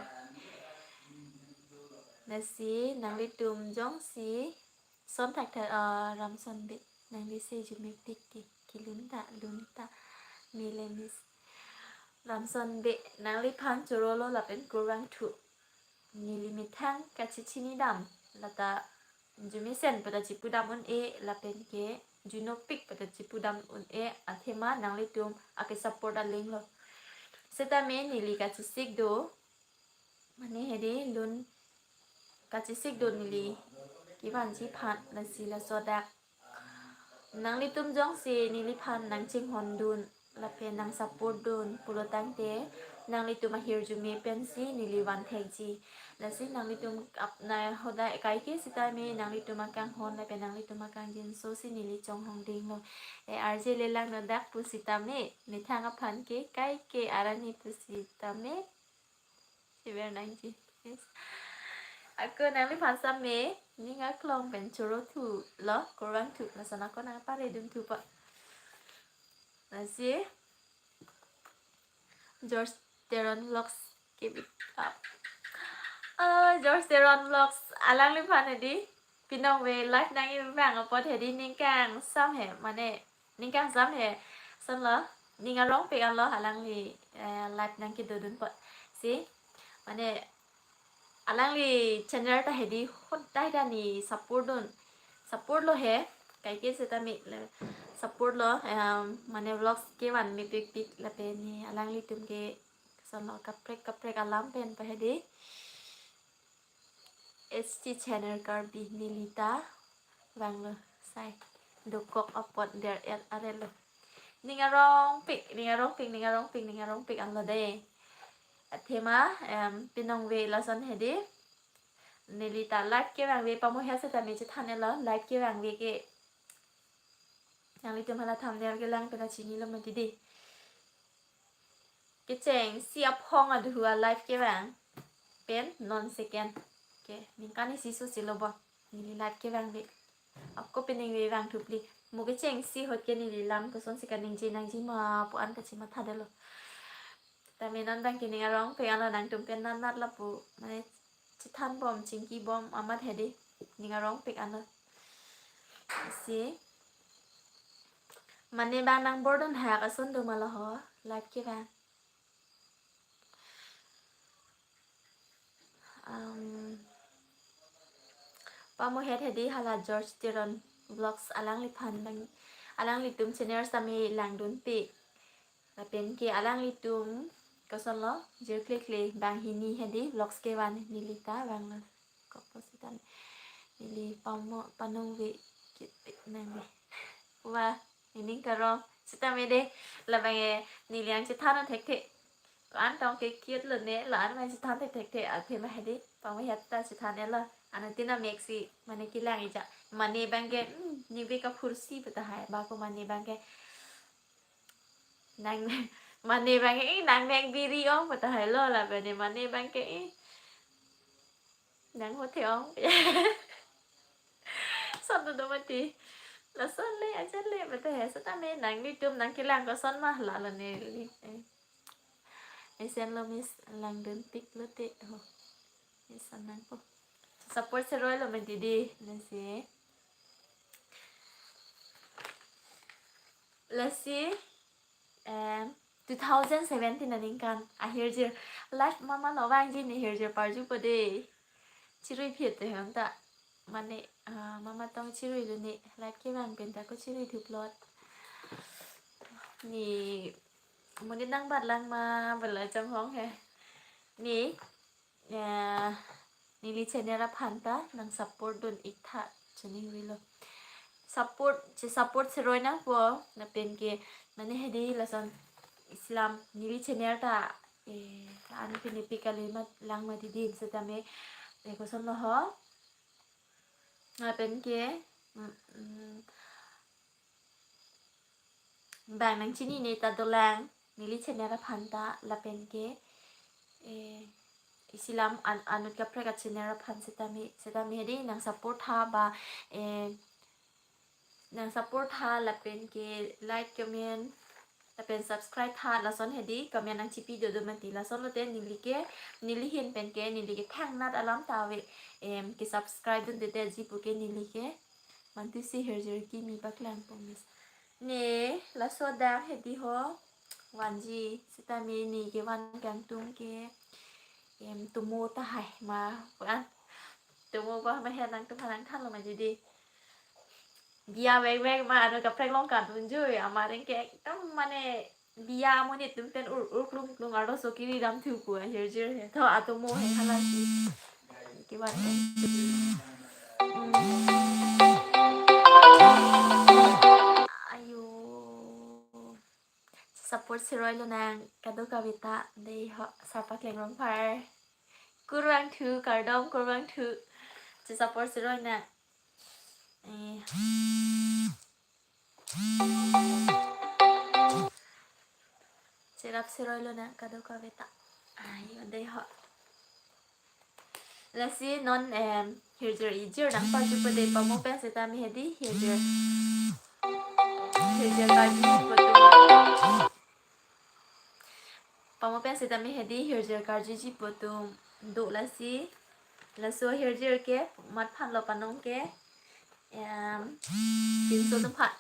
Lasi nanglitum jongsi son thakthak, ah, Ramson Bey, nangli se arjumepik ke, kelun ta, lun ta, melemis. Ramson Bey, nangliphan chorolo lapen kurvangthu. Neli methang kachechinidam lata arjumesen pu ta chepudam un-e lapen ke arjunopik pu ta chepudam un-e, athema nanglitum ake support alinglo. Setame neli kachesik do, mane hedi lun kachesik do neli kevanji aphan, lasi laso adak nanglitum jongsi neliphan nangchinghon dun, lapen nang support dun pulo tangte nanglitum ahirjume pensi neli van thekji. Lasi nanglitum ap na hoda kaike sitame nanglitum akanghon lapen nanglitum akangjinso si neli chonghong dinglo. E R J Lelang nodak pusitame, methang aphan ke kaike arani pusitame chiver nangji. Yes. Ako nangliphan same ning aklong pen choro thulo, kurvangthu, lason ako nangpare dun thupo. Lasi George Teron Vlogs, keep it up. Oh, George Teron Vlogs, alangliphan hedi pinongve live nangkevang apot hedi ning kangsam he, mane ning kangsam he. Sonlo, ning arongpik anlo alangli, eh, live nangkedodun apot. Si, mane alangli channel ta hedi hodai ta neli support dun. Support lo he, kaike sitame le support lo, em, mane vlogs kevan mepikpik lapen neli alanglitum ke sonlo kaprek kaprek alam pen pa hedi. H T channel Karbi neli ta vanglo sai dokok apot der et arelo. Ning arongpik, ning arongpik, ning arongpik, ning arongpik anlo de. Athema, em, pinongve lason hedi. Neli ta live kevangve pamohet sitame chethan etlo, live kevangve ke. Nanglitum hala thumbnail kelang pen ta chinilo mati di. Kechengsi aphong aduhu a live kevang pen non second. Ke, ningkan isi susi lo bo. Neli live kevangve. Ako piningve vangthu pli. Mo kechengsi ahut ke neli lam kosonsi kaningje nangji ma pu an kachimatha detlo. Tame non abang ke ning arongpik anlo, nangtum pen natnat lapu. Mane chethan bom, chingki bom amat hedi. Ning arongpik anlo. Si. Mane bang nang bordon hak ason do ma lo ho, live kevang. Um, pamohet hedi hala George Teron Vlogs alangliphan bang, alanglitum channel sitame langdunpik. Lapen ke alanglitum kosonlo, jirkle kle banghini hedi vlogs kevan neli ta vanglo. Kopo sitame neli pamo panongve kit pik nangve. Wa, nening karong sitame de, labang e neli ang chethan thekthe. Ko-an tong ke cute lo ne, la-an abang chethan thekthekthe, athema hedi pamohet ta chethan etlo. Anuttin amek si, mane kelang ija. Mane abang ke, hmm, ningve kaphursi pu tahai, ba ko mane abang ke. Nang, mane abang ke, eh, nang mek biri ong pu tahai lo, lapen ne mane abang ke, eh. Nang hothe ong. Son do mati. Lason le, ajan le, pu tahai, sitame nanglitum nangkelang koson ma, lalo neli. Eh. Esen lo miss, langdunpik lote ho. Esen nangpo. Support seroi lo mati di, lasi. Lasi, em, two thousand seventeen aningkan ahirjir live mama lo vangji, ne hirjir parjupo de. Chirui phit te hem ta. Mane, ah, mama tong chirui lo ne, live kevang pen ta ko chirui thuplot. Ne monit nangbatlang ma pu la chonghong he. Ne, eh, neli channel aphan ta nang support dun ik tha chuning rilo. Support, che support seroi nangpo, lapen ke mane hedi lason isi alam neli channel ta, eh, an pini pi kali mat lang mati di sitame, eh, kosonlo ho. Lapen ke, mm, mm, bang nang chinine ta dolang, neli channel aphan ta lapen ke, eh, isi alam an-, anut kaprek a channel aphan sitame, sitame hedi nang support tha ba, eh, nang support tha lapen ke like, comment, lapen subscribe tha, lason hedi comment nangchipi dodo mati, lason lote neli ke, neli ahin pen ke, neli ke thangnat alam ta ave, em, ke subscribe dun tete ji pu ke neli ke. Mantu si hirjir kimi paklang po miss. Ne, laso adang hedi ho vanji, sitame ne kevan kangtung ke, em, tomo tahai ma, pu an. Tomo ba ma he nangtum aphan nangthanlo mati di. Biya vek vek ma, ano kaprek along kadun jui, amareng ke ekdom mane biya amonit atum pen ur ur klung klung arloso kiri dam thu pu ahirjir he. Tho atomo he halasi. Kevan ke. Hmm. Ayo. Support siroi lonang kadokaveta, dei ho, Sarpa Klengrongphar. Kurvangthu, kardom kurvangthu. Che support siroi nang. Eh. Cherap siroi lonang kadokaveta. Ayo, dei ho. Lasi non, em, hirjir ijir nangparjupo dei, pamo pen setame hedi hirjir. Hirjir karjujipo atum. Pamo pen setame hedi hirjir karjujipo atum do lasi. Laso hirjir ke matphan lo panong ke, em, pinso atum aphan.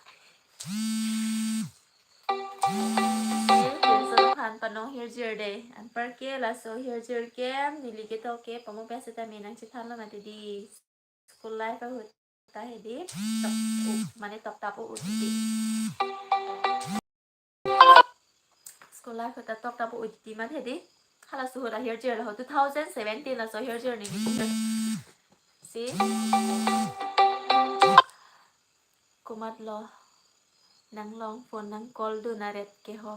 Pinso atum aphan panong hirjir dei. Anparke laso hirjir ke neli ketok ke pamo pen setame nangchethanlo mati dei. School life ahut ta hedi. Tok, u, mane toktap u-ut dei. School life ahut ta toktap u-ut dei mati hedi. Halaso ahut ahirjir lo ho, two thousand seventeen laso hirjir neli. Si. Komatlo nanglong phone nang call dun aret ke ho.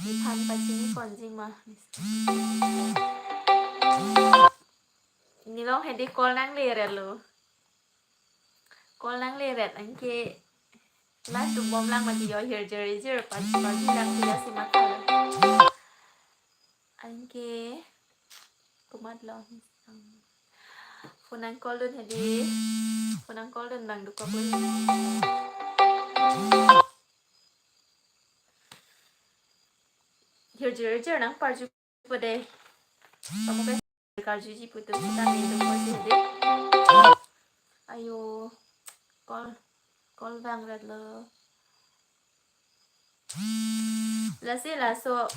Nephan pachini ponji ma. Nelong hedi call nangle ret lo. Call nangle ret anke live tu bomlang mati yo, hirjir ijir pa, parjulang tu lasi matha. Anke komatlo. Phone nang call dun hedi. Phone nang call dun abang dokok lo. Hirjir ijir nangparjupo dei. Pamo pen karjujipo atum setame dokok si dei. Ayo, call, call vang ret lo. Lasi laso.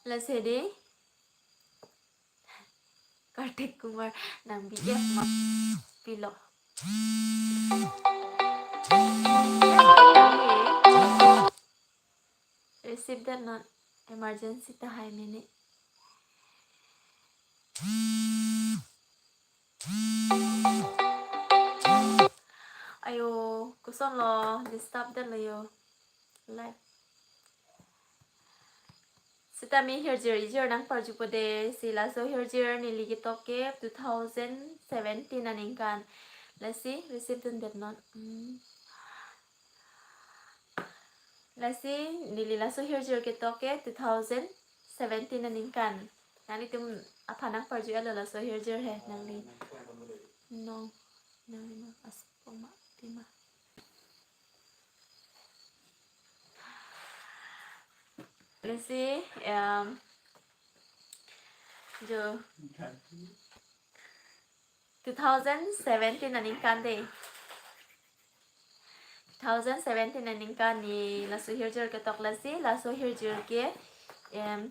Lasi dei. Kartik Kumar nang B F ma pilo. Receive that not emergency tahai mene. Ayo, kosonlo disturb det lo yo. Live. Setame hirjir ijir nangparjupo dei, si laso hirjir neli ketok ke two thousand seventeen aningkan. Lasi receive dundet non. Hmm. Lasi neli laso hirjir ketok ke two thousand seventeen aningkan. Nanglitum aphan nangparju-etlo laso hirjir he nangli. No. Nangli no. Asok ma, tima. Lasi, em, jo two thousand seventeen aningkan dei. Two thousand seventeen aningkan neli laso hirjir ketok lasi, laso hirjir ke, em,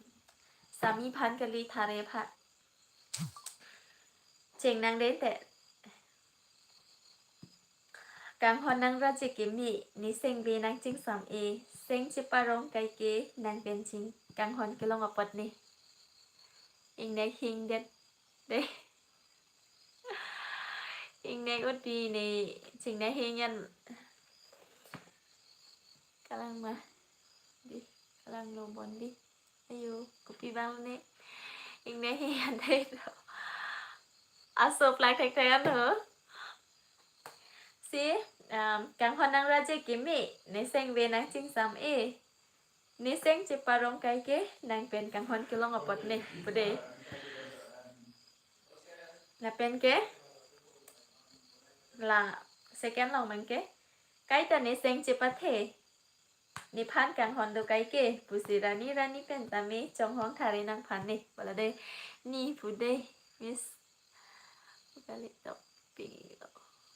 sami aphan kali, thare aphan. Chengnang dei te. Kanghon nangra je keme, ne sengve nangchingsam-e, seng cheparong kaike, nang pen ching kanghon kelong apot ne. Ingnek hingdet dei. Ingnek udi ne, chingnek hing an. Kalang ma. Dei, kalang lo bon dei. Ayo, kopi abang ne. Ingnek hing an dei to. Aso plak thekthek an ho. Si, um, kanghon nangra je keme, ne sengve nangchingsam-e. Ne seng cheparong kaike, nang pen kanghon kelong apot ne, pu dei. Lapen ke, la second along abang ke, kaita ne seng chepathe, nephan kanghon do kaike, pusi rani rani pen tame chonghong thare nangphan ne, pu la dei, ne pu dei, Miss. Kali tok ping lo.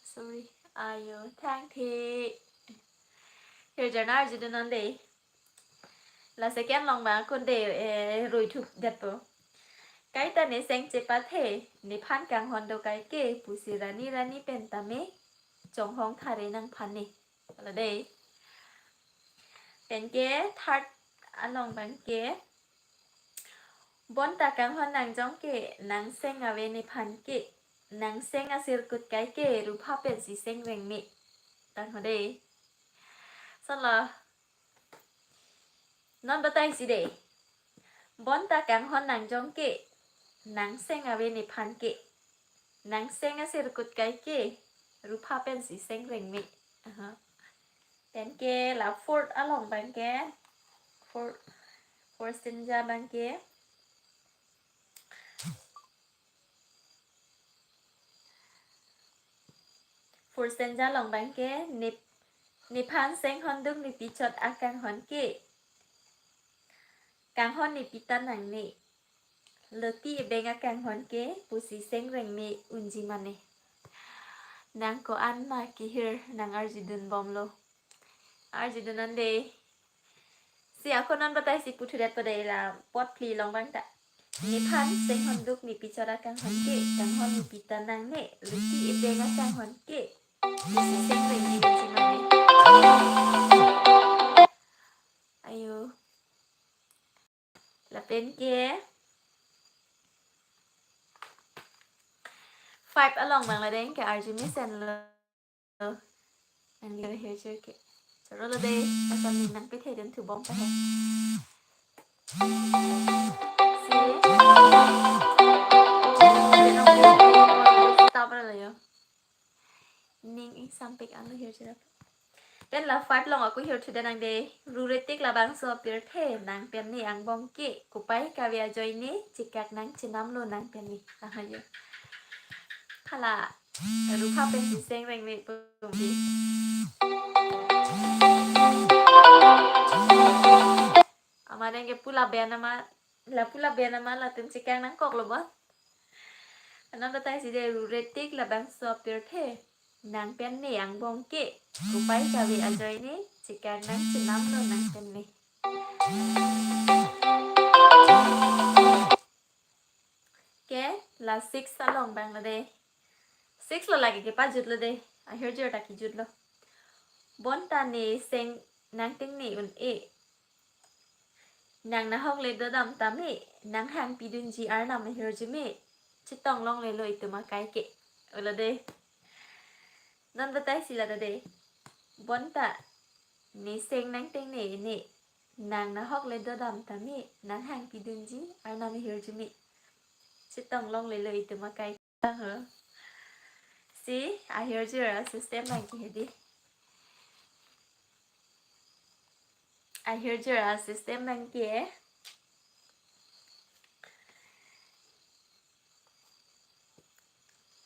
Sorry. Ayo, thangthe. Hirjir nang arjudun non dei. La second along abang kun dei, eh, rui thup det po. Kaita ne seng chepathe, nephan kanghon do kaike, pusi rani rani pen tame chonghong thare nangphan ne. Hala dei. Pen ke third along abang ke. Bonta kanghon nangjong ke, nang seng ave nephan ke, nang seng asirkut kaike, rupha pensi seng veng me. Tang ho dei. Solo. Non batai si dei. Bonta kanghon nangjong ke. Nangseng ave nephan ke. Nangseng asirkut kai ke. Rupha pensi seng rengme. Aha. Pen ke la fourth along abang ke. Four, fourth stanza abang ke. Fourth stanza along abang ke nep, nephan senghonduk nepi chot akanghon ke. Kanghon nepi ta nangne. Loti ebeng akanghon ke pusi seng rengme unji mane. Nang ko-an ma kehir nang arjudun bomlo. Arjudun non dei. Si ako non batai si puthudet pada la pot phli along abang ta. Nephan senghonduk nepi chot akanghon ke, kanghon nepi ta nangne, loti ebeng akanghon ke. Pusi seng rengme unji mane. Ayo. Lapen ke five along abang la dei ke arju mesenlo. Nangli ahirjir ke. Choro lo dei, asam ning nangpethedun thubom ta he. Si. Stop lo yo. Ning ingsampik anlo hirjir ap. Pen la five along ako hirthudet nang dei. Ruretik labangso apirthe nang pen ne angbong ke. Kopai kave ajoine chekak nang chenamlo nang pen ne. Aha yo. Hala. Rupha pensi seng rengme pumpi. Amat deng ke pu laben amat, la pu laben amat latum chekak nangkoklo bon. Non batai si dei, ruretik labangso apirthe nang pen ne angbong ke. Kopai kave ajoine chekak nang chenamlo nang pen ne. Ke la six along abang la dei. Six lo lake kepajutlo dei. Ahirjir ta kejutlo. Bonta ne seng nangtengne un-e. Nang nahok le dodam tame, nanghang pidunji arnam ahirjume. Chetong longlelo itum akai ke. Olo dei. Non batai si la ta dei. Bonta ne seng nangtengne ne. Nang nahok le dodam tame, nanghang pidunji arnam ahirjume. Chetong longlelo itum akai. Aha. Si, ahirjir asystem abang ke dei. Ahirjir asystem abang ke.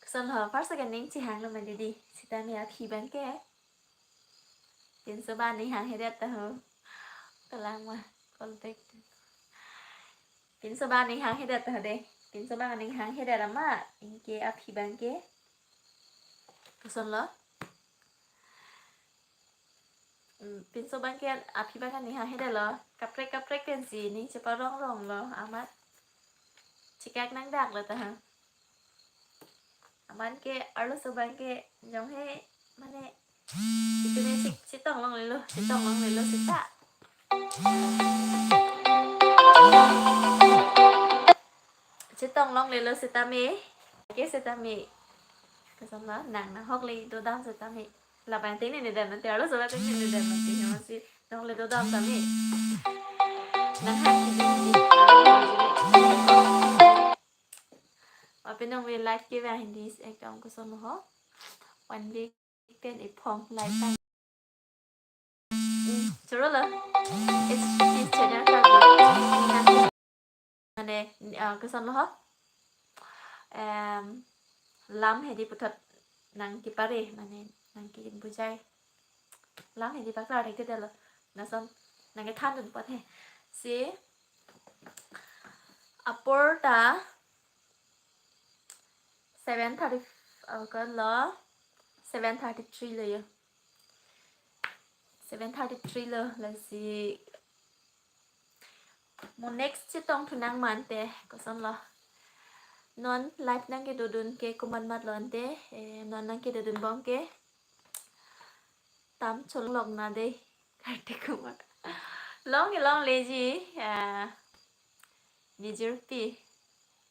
Kosonlo, first ke ning chehanglo mane dei. Sitame aphi abang ke. Pinso abang ning hanghedet ta ho. Kalang ma, call back. Pinso abang ning hanghedet ta ho dei. Pinso abang ning hanghedet amat. Anke aphi abang ke. Kosonlo. Hmm, pinso abang ke aphi abang ning hanghedet lo. Kaprek kaprek pensi ning cheparong rong lo. Amat chekak nangdaklo ta ha. Amat ke arloso abang ke jong he mane itum si chetong longlelo, chetong longlelo seta. Chetong longlelo setame, ke setame. Kosonlo, nang nahok le dodam setame. Labang tengne ne dam mati, arloso abang tengne ne dam mati, amatsi nahok le dodam tame. Nanghang pidunji. Ape nang we live kevang hini ekdom kosonlo ho. One week pen iphong live abang. Hmm, choro lo. It's his channel ka. Mane, ah, kosonlo ho. Em, lam hedi puthot nang kepare, mane nang kebujai. Lam hedi paklar thekthedetlo. Lason nang kethandun apot he. Si apor ta seven thirty, uh, ko lo, seven thirty-three lo yo. Seven thirty-three lo, lasi mo next chetong thu nang ma ante, kosonlo. Non live nang kedodun ke komat mat lo ante, eh, non nang kedodun bom ke. Tam cholok na dei, Kartik Kumar. Long ke longle ji, ah, nijirpi,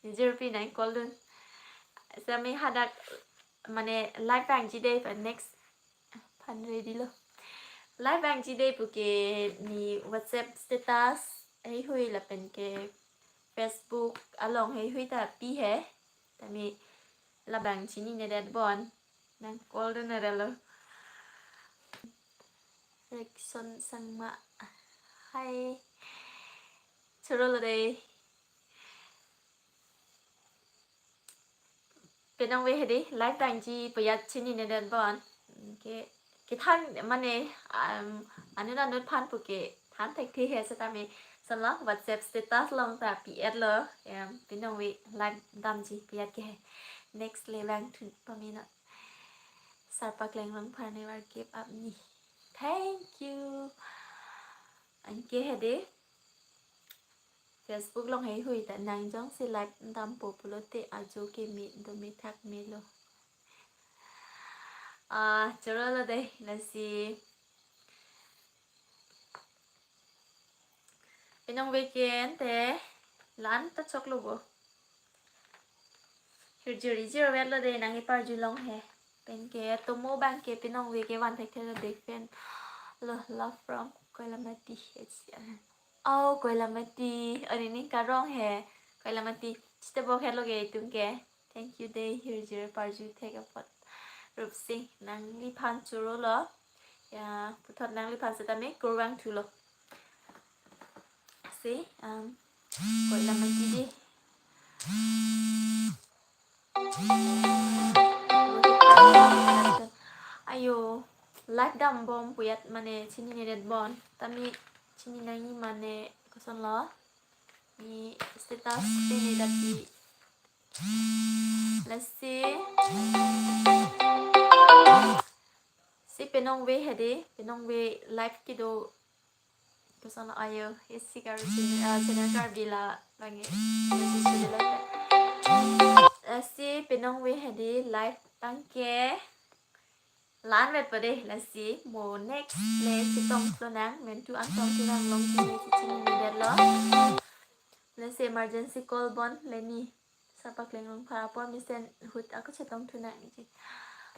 nijirpi nang call dun. Sami hadak mane live vangji dei, but next phan ready lo. Live vangji dei puke ne WhatsApp status heihui lapen ke Facebook along heihui ta pi he. Tame labang chininedet bon. Nang call dun arelo. Reaction Sangma. Hi. Chorolo dei. Penang ve hedi, live vangji pu ya chininedet bon. Ke, kethan mane, um, anut anut aphan puke than thekthe he setame, lason long WhatsApp status along ta pi-etlo, em, penang ve live damji pu ya ke he. Next le vangthu pame non. Sarpakleng Rongphar never give up ni. Thank you. Anke hedi. Facebook along heihui ta nang jongsi live dampo pulote ajo keme dome thak melo. Ah, chorolo dei, lasi. Penang ve ke ante la-an ta choklo bo. Hirjir hirjir vetlo dei nang iparjulong he. Pen ke tomo abang ke penang ve ke van thekthelo dei pen. Lo, love from Koilamati. It's, uh, oh, Koilamati. Ani ning karong he. Koilamati. Chitebok helo ke itum ke. Thank you dei hirjir parju thek apot. Rupsing nangliphan chorolo. Ya, puthot nangliphan setame kurvangthulo. Si, um, Koilamati dei. Ayo, live dambom pu ya mane chininedet bon. Tame chini nangji mane kosonlo. Ne status pine dati. Lasi. Si penang ve hedi, penang ve live kedo. Kosonlo ayo, isi Karbi channel, ah, channel Karbi la bange. Lasi penang ve hedi live abang ke la-an vetpo dei, lasi mo next le chetongthu nang, mentu an tongthu nang, long chini chininedetlo. Lasi emergency call bon le ne. Sarpakleng Rongphar apor mesen ahut ako chetongthu nang ji.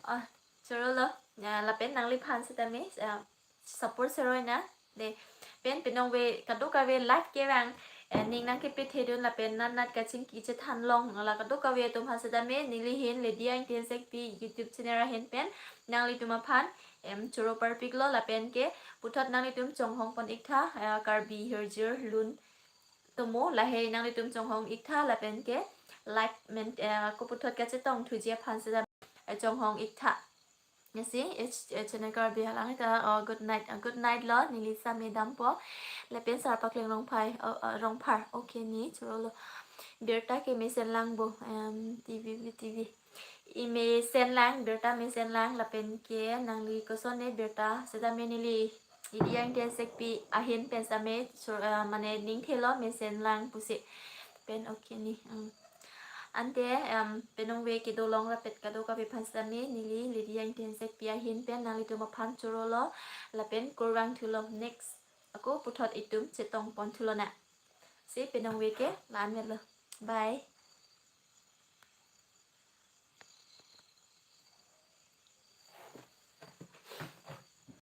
Ah, chorolo. Ya, lapen nangliphan setame, ah, support seroi nang. Dei, pen penang ve kadokave live kevang, eh, ning nangkepethedun lapen nat nat kachingki chethan long la kadokave atum aphan setame neli ahin Lady Aingti Hansekpi YouTube channel ahin pen nanglitum aphan, em, choro parpiklo lapen ke puthot nanglitum chonghong pon iktha, eh, Karbi hirjir lun tomo lahei nanglitum chonghong iktha lapen ke live men, eh, ako puthot kachetongthuji aphan setame, eh, chonghong iktha. Lasi, eh, ch-, eh, channel Karbi halang ta, oh, good night, ah, good night lo, neli same dampo. Lapen Sarpakleng Rongphar, oh, ah, Rongphar, okay ne, chorolo. Birta ke mesen lang bo, em, T V, T V. Ime sen lang, birta mesen lang, lapen ke nangli koson ne birta, setame neli Lady Aingti Hansekpi ahin pen setame, so, eh, mane ning thelo mesen lang pusi. Pen okay ne, mm. Ante, em, penang ve kedo long rapet kadokave aphan setame neli Lady Aingti Hansekpi ahin pen nanglitum aphan chorolo lapen kurvangthulo, next ako puthot itum chetong ponthulo na. Si penang ve ke la-an vetlo. Bye.